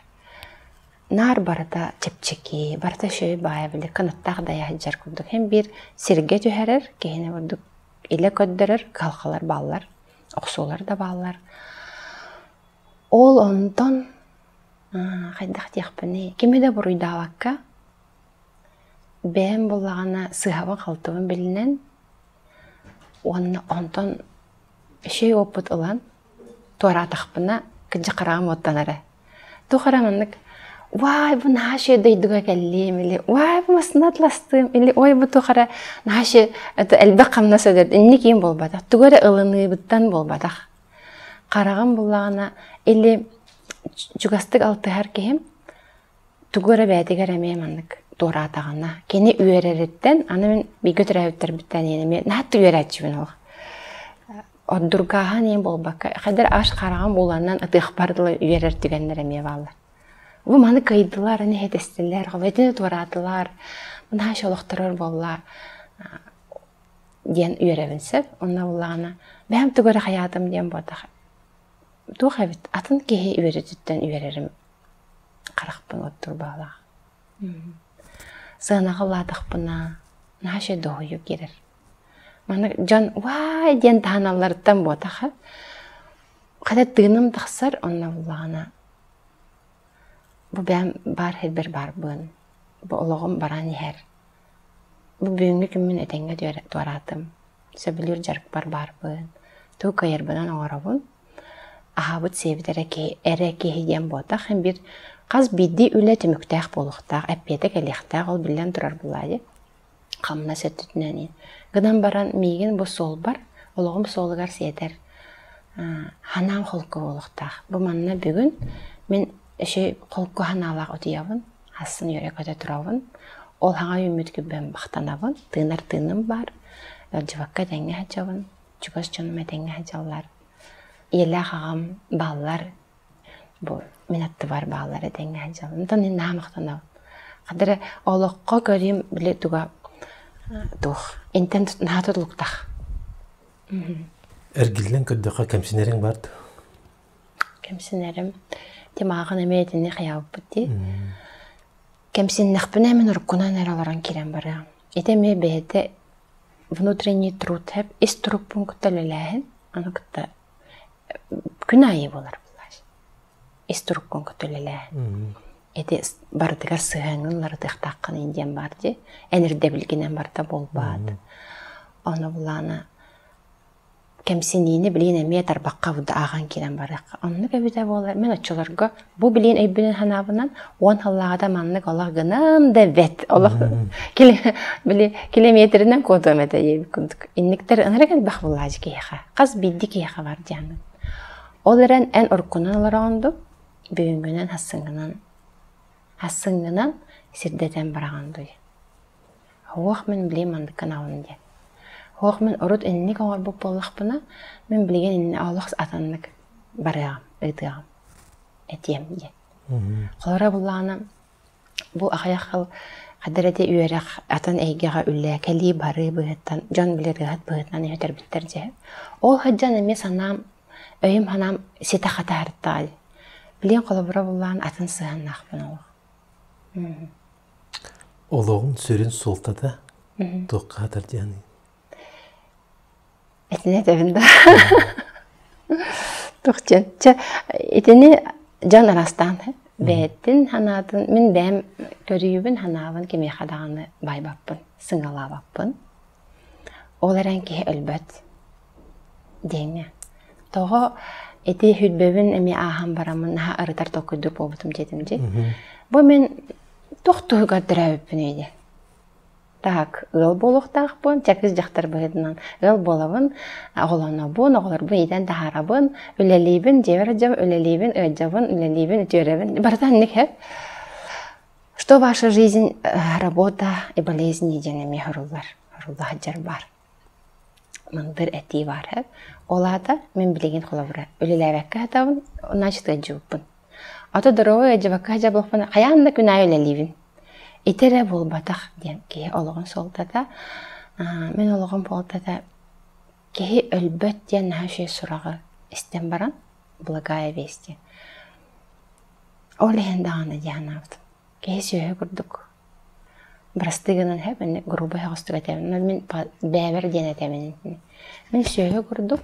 Наар барыта чэпчэки, барыта үчүгэй баайа били кынаттаах дайа сылдьар курдук. Һин биир сиргэ түһэрэр, киһини курдук илэ көрдөрөр кыһалҕалар бааллар, охсуулар да бааллар. Ол онтон хайдах диэхпиний, кими да буруйдаабакка Бэйэм буоллаҕына сыыһабын-халтыбын билинэн уонна онтон үчүгэй опыт ылан туораатахпына кырдьык хараҕым уоттанар ээ. Туох эрэ маннык уай бу наһаа үчүгэй дойдуга кэллиим или уай бу массыына атластыым или ой бу туох эрэ наһаа үчүгэй это элбэх хамнас өлөр инник иин буолбатах тугу эрэ ылыныыбыттан буолбатах. Хараҕым буллаҕына или чугастык алтыһар киһим Тугу эрэ бэйэтигэр эмиэ маннык туораатаҕына, кини үөрэриттэн, аны мин бииргэ төрөөбүттэрбиттэн иэн эмиэ наһаа үөрээччибин ол. Ордургааһын иэн буолбакка, хайдах аш хараҕым ууланан ытыахпар дылы үөрэр түгэннэр эмиэ бааллар. Бу маны кыайдылар, аны иһитэстилэр, итини туораатылар, наһаа олохторор буолла диэн үөрэбин сөп. Онно буллаҕына, бэйэм тугу эрэ хайаатым диэн буотах. Туох эбит, атын киһи үөрүүтүттэн үөрэрим харахпын оттуур баҕалаах. Сыанаҕа улаатахпына наһаа үчүгэй дуоһуйуу киирэр. Маны дьон уай диэн таһыналларыттан буотаха хата тыыным тахсар онно буллаҕына бу бэйэм баар сирбэр баарбын, бу олоҕум баран иһэр. Бу бүгүҥҥү күммүн этэҥҥэ туораатым. Сөбүлүүр дьарыкпар баарбын, тугу кыайарбынан оҥоробун. Аһаабыт-сиэбит эрэ киһи, эрэ киһи диэн буотах, биир хас биирдии үлэ түмүктээх буолуохтаах, эппиэтэ кэлиэхтээх, ол биллэн турар буолаа дии. Хамнас өттүтүнэн гынан баран миигин бу суолбар, олоҕум суолугар сиэтэр ханаам холку буолуохтаах. Бу манна бүгүн мин эши холку ханаалаах утуйабын, хассын үөрэ-көтө турабын. Ол хаҥа үүммүт күббэм бахтанабын, тыынар тыыным баар, ыалдьыбакка этэҥҥэ сылдьабын, чугас дьонум этэҥҥэ сылдьаллар. Ийэлээх аҕам бааллар, бу мин аттыбар бааллар этэҥҥэ сылдьаллар. Онтон мин наһаа махтанабын. Хата эрэ олоххо көрүүм били туга туох интэн наһаа тутулуктаах. Эргиллэн көрдөххө кэмсинэриҥ бар дуо? Кэмсинэрим. Тимааҕын эмиэ итини хайаабыппыт дии. Кэмсиннэхпинэ мин уруккунан эрэ олорон киирэн барыам. Ити эмиэ бэйэтэ внутренний труд ис турукпун кытта үлэлээһин, аны кытта күн аайы буолар буллааш. Ис туруккун кытта үлэлээһин. Ити барытыгар сыһыаҥҥын уларытыахтааххын диэн баар дии. Эн ирдэбилгинэн барыта буолбаат. Ону булаана кэмсиниини билигин эмиэ тарбахха ааҕан киирэн барыахха. Оннук эбитэ буоллар, мин оччолорго бу билигин өйбүнэн санаабынан уон сыллааҕыта маннык олох гынан да эбэт. Олох били километринэн куотуом этэ диэбит курдук. Инниктэр ынырык элбэх булаачы киһиэхэ. Хас биирдии киһиэхэ бар диэххин. Ол эрэн эн уруккунан олороҕун дуу, бүгүҥҥүнэн хассыҥҥынан хассыҥҥынан сирдэтэн бараҕын дуу. Уох мин билигин маннык гынабын диэн. Уох мин урут инник оҥорбут буоллахпына, мин билигин инни олох атыннык барыаҕым, ыытыаҕым, этиэм диэн. Холоро буллаҕына, бу аҕыйах сыл хадыр эти үөрэх атын эйгэҕэ үлэ, кэлии барыы быһыттан дьон били ырыаһыт быһыытынан үөтэрбиттэр дьэ. Ол сылдьан эмиэ санаам, өйүм санаам ситэ хатаарыттаҕай. Билигин холобура буллаҕына атын сыһыаннаахпын олох. Олоҕун сүрүн суолтата туохха сытар диэний? Итини этэбин да. Туох диэн. Чэ, итини дьон араастаан бэйэтин санаатын, мин бэйэм көрүүбүн, санаабын кимиэхэ даҕаны байбаппын, сыҥалаабаппын. Ол эрэн киһи өлбөт диэҥҥэ. Тоҕо ити сүрбэбин эмиэ ааһан бараммын наһаа ырытар толкуйдуур буолбутум диэтим дии. Бу мин туох туһугар төрөөбүппүнүй диэн. Так, ыал буолуохтаахпын, чэкис дьахтар быһыытынан ыал буолабын, оҕолонобун, оҕолорбун иитэн таһаарабын, үлэлиибин, дьиэбэр сылдьабын, үлэлиибин, ыалдьабын, үлэлиибин, үтүөрэбин. Барыта инник һэ. Что ваша жизнь, работа и болезни диэн эмиэ суруллар, сурулла сылдьар баар. Мындыр этии баар һэ. Ол аата мин билигин холобура үлэлээбэккэ сытабын, значит ыалдьыбыппын. Ото доруобай ыалдьыбакка сылдьабыппын хайаан да күн аайы үлэлиибин. Ити эрэ буолбатах диэн киһи олоҕун суолтата. Мин олоҕум суолтата киһи өлбөт диэн наһаа үчүгэй сураҕы истэн баран благая весть диэн. Ол иһин даҕаны дии санаабытым. Киһи сүөһү курдук бырастыы гынан иһэп, грубо соҕустук этэбин. Мин бэйэбэр диэн этэбин. Мин сүөһү курдук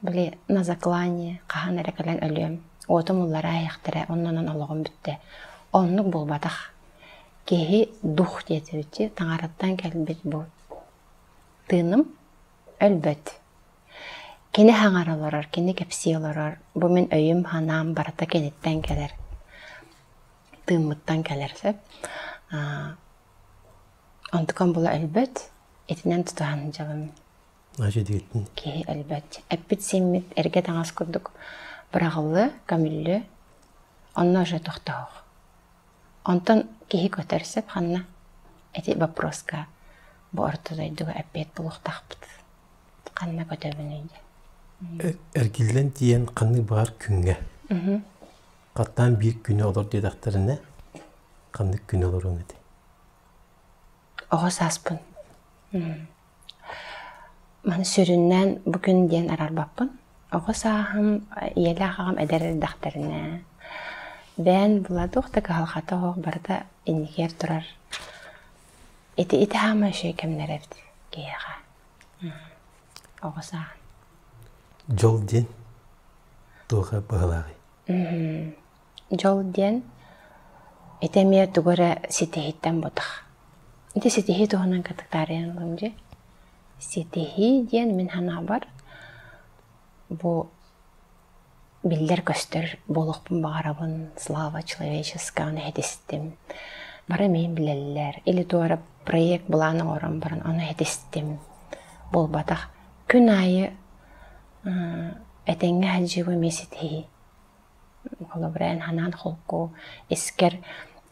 били на заклание хаһан эрэ кэлэн өлүөм, уотум уллараа иһиэхтэрэ, оннунан олоҕум бүттэ. Оннук буолбатах. Киһи дух диэтибит таҥараттан кэлбит бу тыыным өлбөт. Кини хаҥара олорор, кини кэпсии олорор, бу мин өйүм-санаам барыта киниттэн кэлэр, тыыммыттан кэлэр сөп. Онтукам була өлбөт, итинэн тутуһан дьабым. Киһи өлбөт. Эппит-сииммит эргэ таҥас курдук быраҕыллыа, көмүллүө, онно уже тохтоһуох. Онтон киһи көтөр сөп ханна? Ити вопроска бу орто дойдуга эппиэт булуохтаахпыт. Ханна көтөбүнүй диэн. Эргиллэн тиийэн ханнык баҕар күҥҥэ хаттаан биир күнү олор диэтэхтэринэ ханнык күнү олоруоҥ этэй? Оҕо сааспын. Маны сүрүннээн бу күн диэн араарбаппын. Оҕо сааһым ийэлээх аҕам эдэр эрдэхтэринэ бэйэн була туох да кыһалҕата суох барыта инникигэр турар. Ити ити хаама үчүгэй кэмнэр эбит киһиэхэ. Оҕо сааһым. Дьол диэн туохха быһалааҕый? Дьол диэн ити эмиэ тугу эрэ ситиһииттэн ботах. Ити ситиһии туһунан кытыктаарыйан ыллым дии. Ситиһии диэн мин санаабар бу биллэр-көстөр буолуохпун баҕарабын, слава человеческая, ону иһитистим. Бары миин билэллэр. Или туора проект былаан оҥорон баран ону иһитистим. Буолбатах. Күн аайы этэҥҥэ сылдьыыбын эмиэ ситиһии. Холобура, эн санаан холку, искэр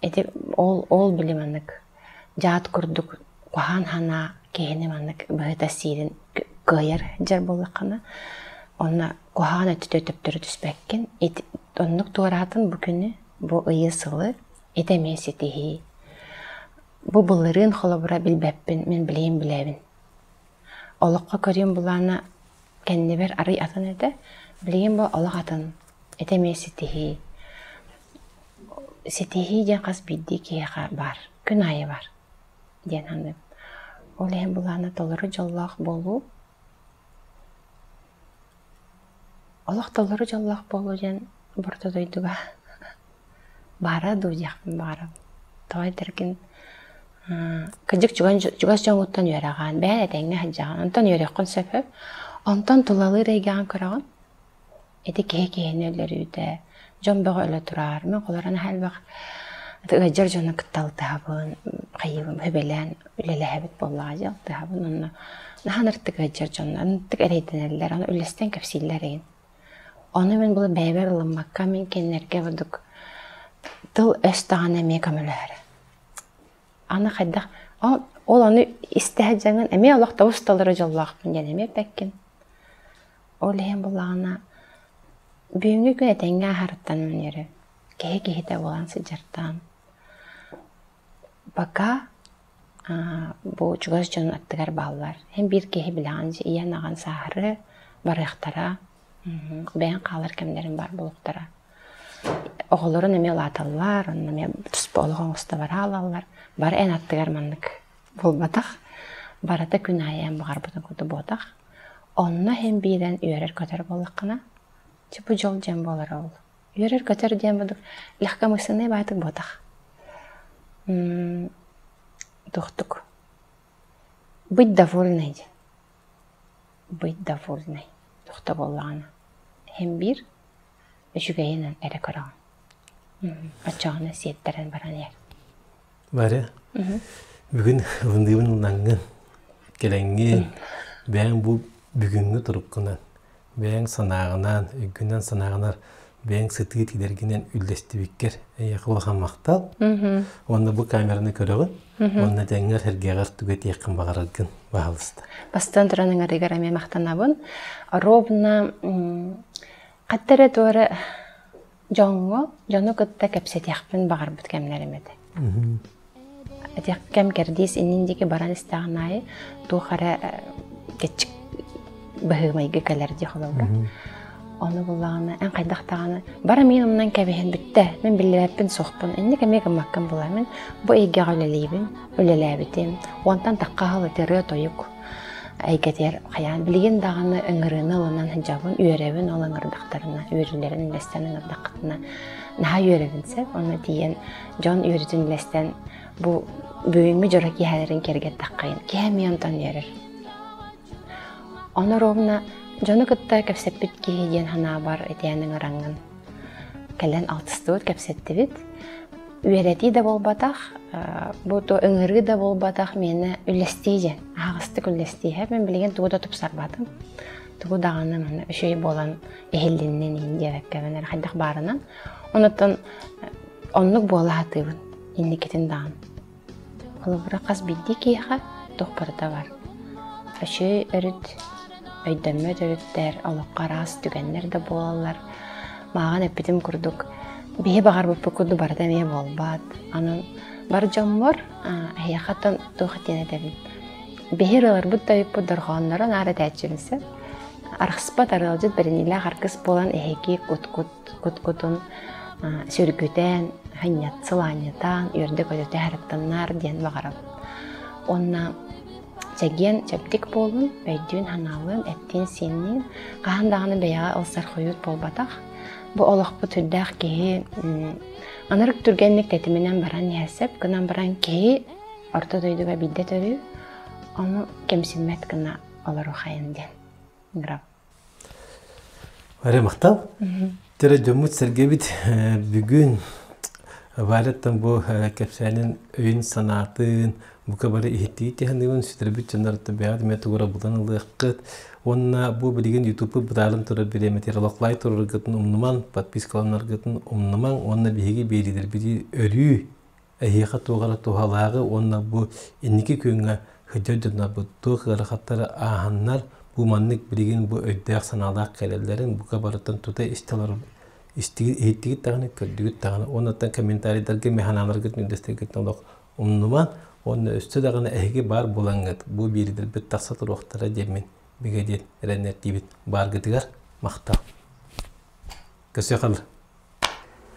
ити ол ол били маннык дьаат курдук куһаҕан санаа киһини маннык быһыта сиирин кыайар дьэр буоллаххына. Онно куһаҕан өттүтэ төптөрү түспэккин. Ити оннук туораатын бу күнү, бу ыйы сылы ити эмиэ ситиһии. Бу былырыын холобура билбэппин, мин билигин билэбин. Олоххо көрүүм былаана кэннибэр арый атын этэ. Билигин бу олох атын. Ити эмиэ ситиһии. Ситиһии диэн хас биирдии киһиэхэ баар, күн аайы баар диэн саныыбын. Ол иһин былаана толору дьоллоох буолуу Олох толору дьоллоох буолуу диэн орто дойдуга баара дуу диэхпин баҕарабын. Тоҕо этэргин кырдьык чугас дьоҥҥуттан үөрэҕин, бэйэҥ этэҥҥэ сылдьаҕын, онтон үөрүөххүн сөп Онтон тулалыыр эйгэҕин көрөҕүн. Ити киһи киһини өлөрүүтэ, дьон бөҕө өлө турар. Мин холоро наһаа элбэх ыалдьар дьону кытта алтыһабын, хайыыбын, сүбэлээн үлэлэһэбит буоллаҕа дии алтыһабын онно наһаа ынырыктык ыалдьар дьон ынырыктык эрэйдэнэллэр, ону үллэстэн кэпсииллэр эҥин. Ону мин була бэйэбэр ылыммакка мин кинилэргэ курдук тыл-өс даҕаны эмиэ көмөлөһөрө. Аны хайдах ол ону истэ сылдьаҥҥын эмиэ олох тобус толору дьоллоохпун диэн эмиэ эппэккин. Ол иһин буллаҕына бүгүҥҥү күн этэҥҥэ ааһарыттан үөрэ киһи киһитэ буолан сылдьартан пока бу чугас дьон аттыгар бааллар. Эн биир киһи билэҕин ийэн аҕан сааһырыы барыахтара, бэйэҥ хаалар кэмнэрин баар буолуохтара. Оҕолорун эмиэ улааталлар, онно эмиэ туспа олох оҥосто бара хаалаллар. Бары эн аттыгар маннык буолбатах. Барыта күн аайы эн баҕарбытыҥ курдук буотах. Онно иһин биирэн үөрэр-көтөр буоллаххына, дьэ бу дьол диэн буолара ол. Үөрэр-көтөр диэн курдук легкомысленнай баайтык буотах. Туохтук быть довольной диэн. Быть довольной туох да буоллаҕына иһин биир үчүгэйинэн эрэ көрөҕүн. Оччоҕуна сиэттэрэн баран иһэр. Варя, бүгүн ылындыыбын ыллаҥҥын, кэлэҥҥин, бэйэҥ бу бүгүҥҥү туруккунан, бэйэҥ санааҕынан, өйгүнэн санааҕынар бэйэҥ сытыы тиилэргинэн үллэстибиккэр эйиэхэ улахан махтал. Уонна бу камераны көрөҕүн, уонна тэҥҥэр сэргэҕэр тугу этиэххин баҕараргын баһалыста. Бастаан туран ыҥырыыгар эмиэ махтанабын. Ровно хатта эрэ туора Дьоҥҥо, дьону кытта кэпсэтиэхпин баҕарбыт кэмнэрим этэ. Этиэх кэм кэрдиис иннин диэки баран истэҕин аайы туох эрэ кэччик быһыымайгы кэлэр дии холобура. Ону буллаҕына эн хайдах даҕаны бара миин умнан кэбиһэн бүттэ. Мин биллибэппин суохпун. Инник эмиэ гыммаккын була. Мин бу эйгэҕэ үлэлиибин, үлэлээбитим. Уонтан тахха аһыл ити ырыа-тойук эйгэтигэр хайаан билигин даҕаны ыҥырыыны ылынан сылдьабын, үөрэбин ол ыҥырдахтарына, үөрүүлэрин үллэстэн ыҥырдаххытына наһаа үөрэбин сөп. Онно тиийэн дьон үөрүүтүн үллэстэн бу бүгүҥҥү дьоро киэһэлэрин киэргэттэххин, киһи эмиэ онтон үөрэр. Ону ровно дьону кытта кэпсэппит киһи диэн санаабар итиэн ыҥыраҥҥын кэлэн алтыстыбыт, кэпсэттибит. Үөрэтии да буолбатах, бу то ыҥырыы да буолбатах миэнэ үллэстии диэн, аһаҕастык үллэстииһэ. Мин билигин тугу да тупсарбатым. Тугу даҕаны манна үчүгэй буолан иһиллиннин иһин диэбэккэбин эрэ хайдах баарынан. Онуттан оннук буола сатыыбын инникитин даҕаны. Холобура, хас биирдии киһиэхэ туох барыта бар. Үчүгэй өрүт, өйдөммөт өрүттэр, олоххо араас түгэннэр да буолаллар. Мааҕын эппитим курдук, биһи баҕарбыппыт курдук барыта эмиэ буолбат. Онон бар дьоммор эһиэхэ туох диэн этэбин? Биһи ырыаларбыт тойукпут дорҕоонноро наар этээччибин сөп. Арахсыппат арыалдьыт бэриниилээх аргыс буолан эһиги кут-кут кут-кутун сүргүтэн, ханньат сылаанньытаан, үөрдэ-көтүтэ харыттаннаар диэн баҕарабын. Уонна чэгиэн чэбдик буолун, өйдүүн-санаалыын, эттиин-сиинниин хаһан даҕаны бэйэҕэ ылсар хойут буолбатах. Бу олохпут сүрдээх киһи анарык түргэнник тэтиминэн баран иһэр сөп гынан баран киһи орто дойдуга биирдэ төрүүр, ону кэмсиммэт гына олоруохайын диэн ыҥырабын. Варя махтал. Тере дьоммут сэргэбит бүгүн Варяттан бу кэпсээнин өйүн санаатын бука бары иһиттии тиһаныыбын сүтэрбит дьоннорто бэйэҕит эмиэ тугура булан ылыаххыт уонна бу билигин ютуб бытаарын турар бириэмэтигэр олох лайк тураргытын умнумаҥ подпискаланаргытын умнумаҥ уонна биһиги биэриилэрбитин өрүү эһиэхэ туох эрэ туһалааҕы уонна бу инники күҥҥэ сылдьар дьоннорбут туох ыарахаттары ааһаннар. Бу маннык билигин бу өйдөөх-санаалаах кэлэллэрин бука барытын тута истэ олорор иһиттигит даҕаны, көрдүгүт даҕаны. Уонна комментарийдарга механаларгыт үллэстэргитин олох умнуман уонна өссө даҕаны эһиги баар буолаҥҥыт бу биэрдэрбит тахса туруохтара диэммин бигэ диэн эрэннэрдиибит. Бааргытыгар махтал. Көрсүөххэ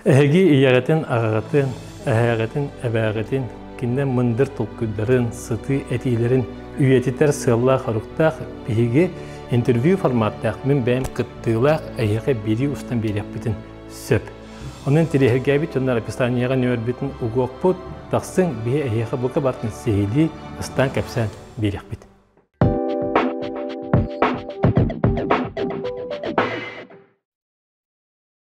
Эһиги ийэҕитин, аҕаҕытын, эһээҕитин, эбээҕитин, кинилэр мындыр толкуйдарын, сытыы этиилэрин үйэтитэр сыаллаах-соруктаах биһиги интервью форматтаах мин бэйэм кыттыылаах эһиэхэ биэрии устан биэриэхпитин сөп. Онон интэриэһиргээбит дьоннор описаниеҕа нөөрбүтүн угуохпут, тахсыҥ, биһи эһиэхэ бука барытын сиһилии ыстаан кэпсээн биэриэхпит.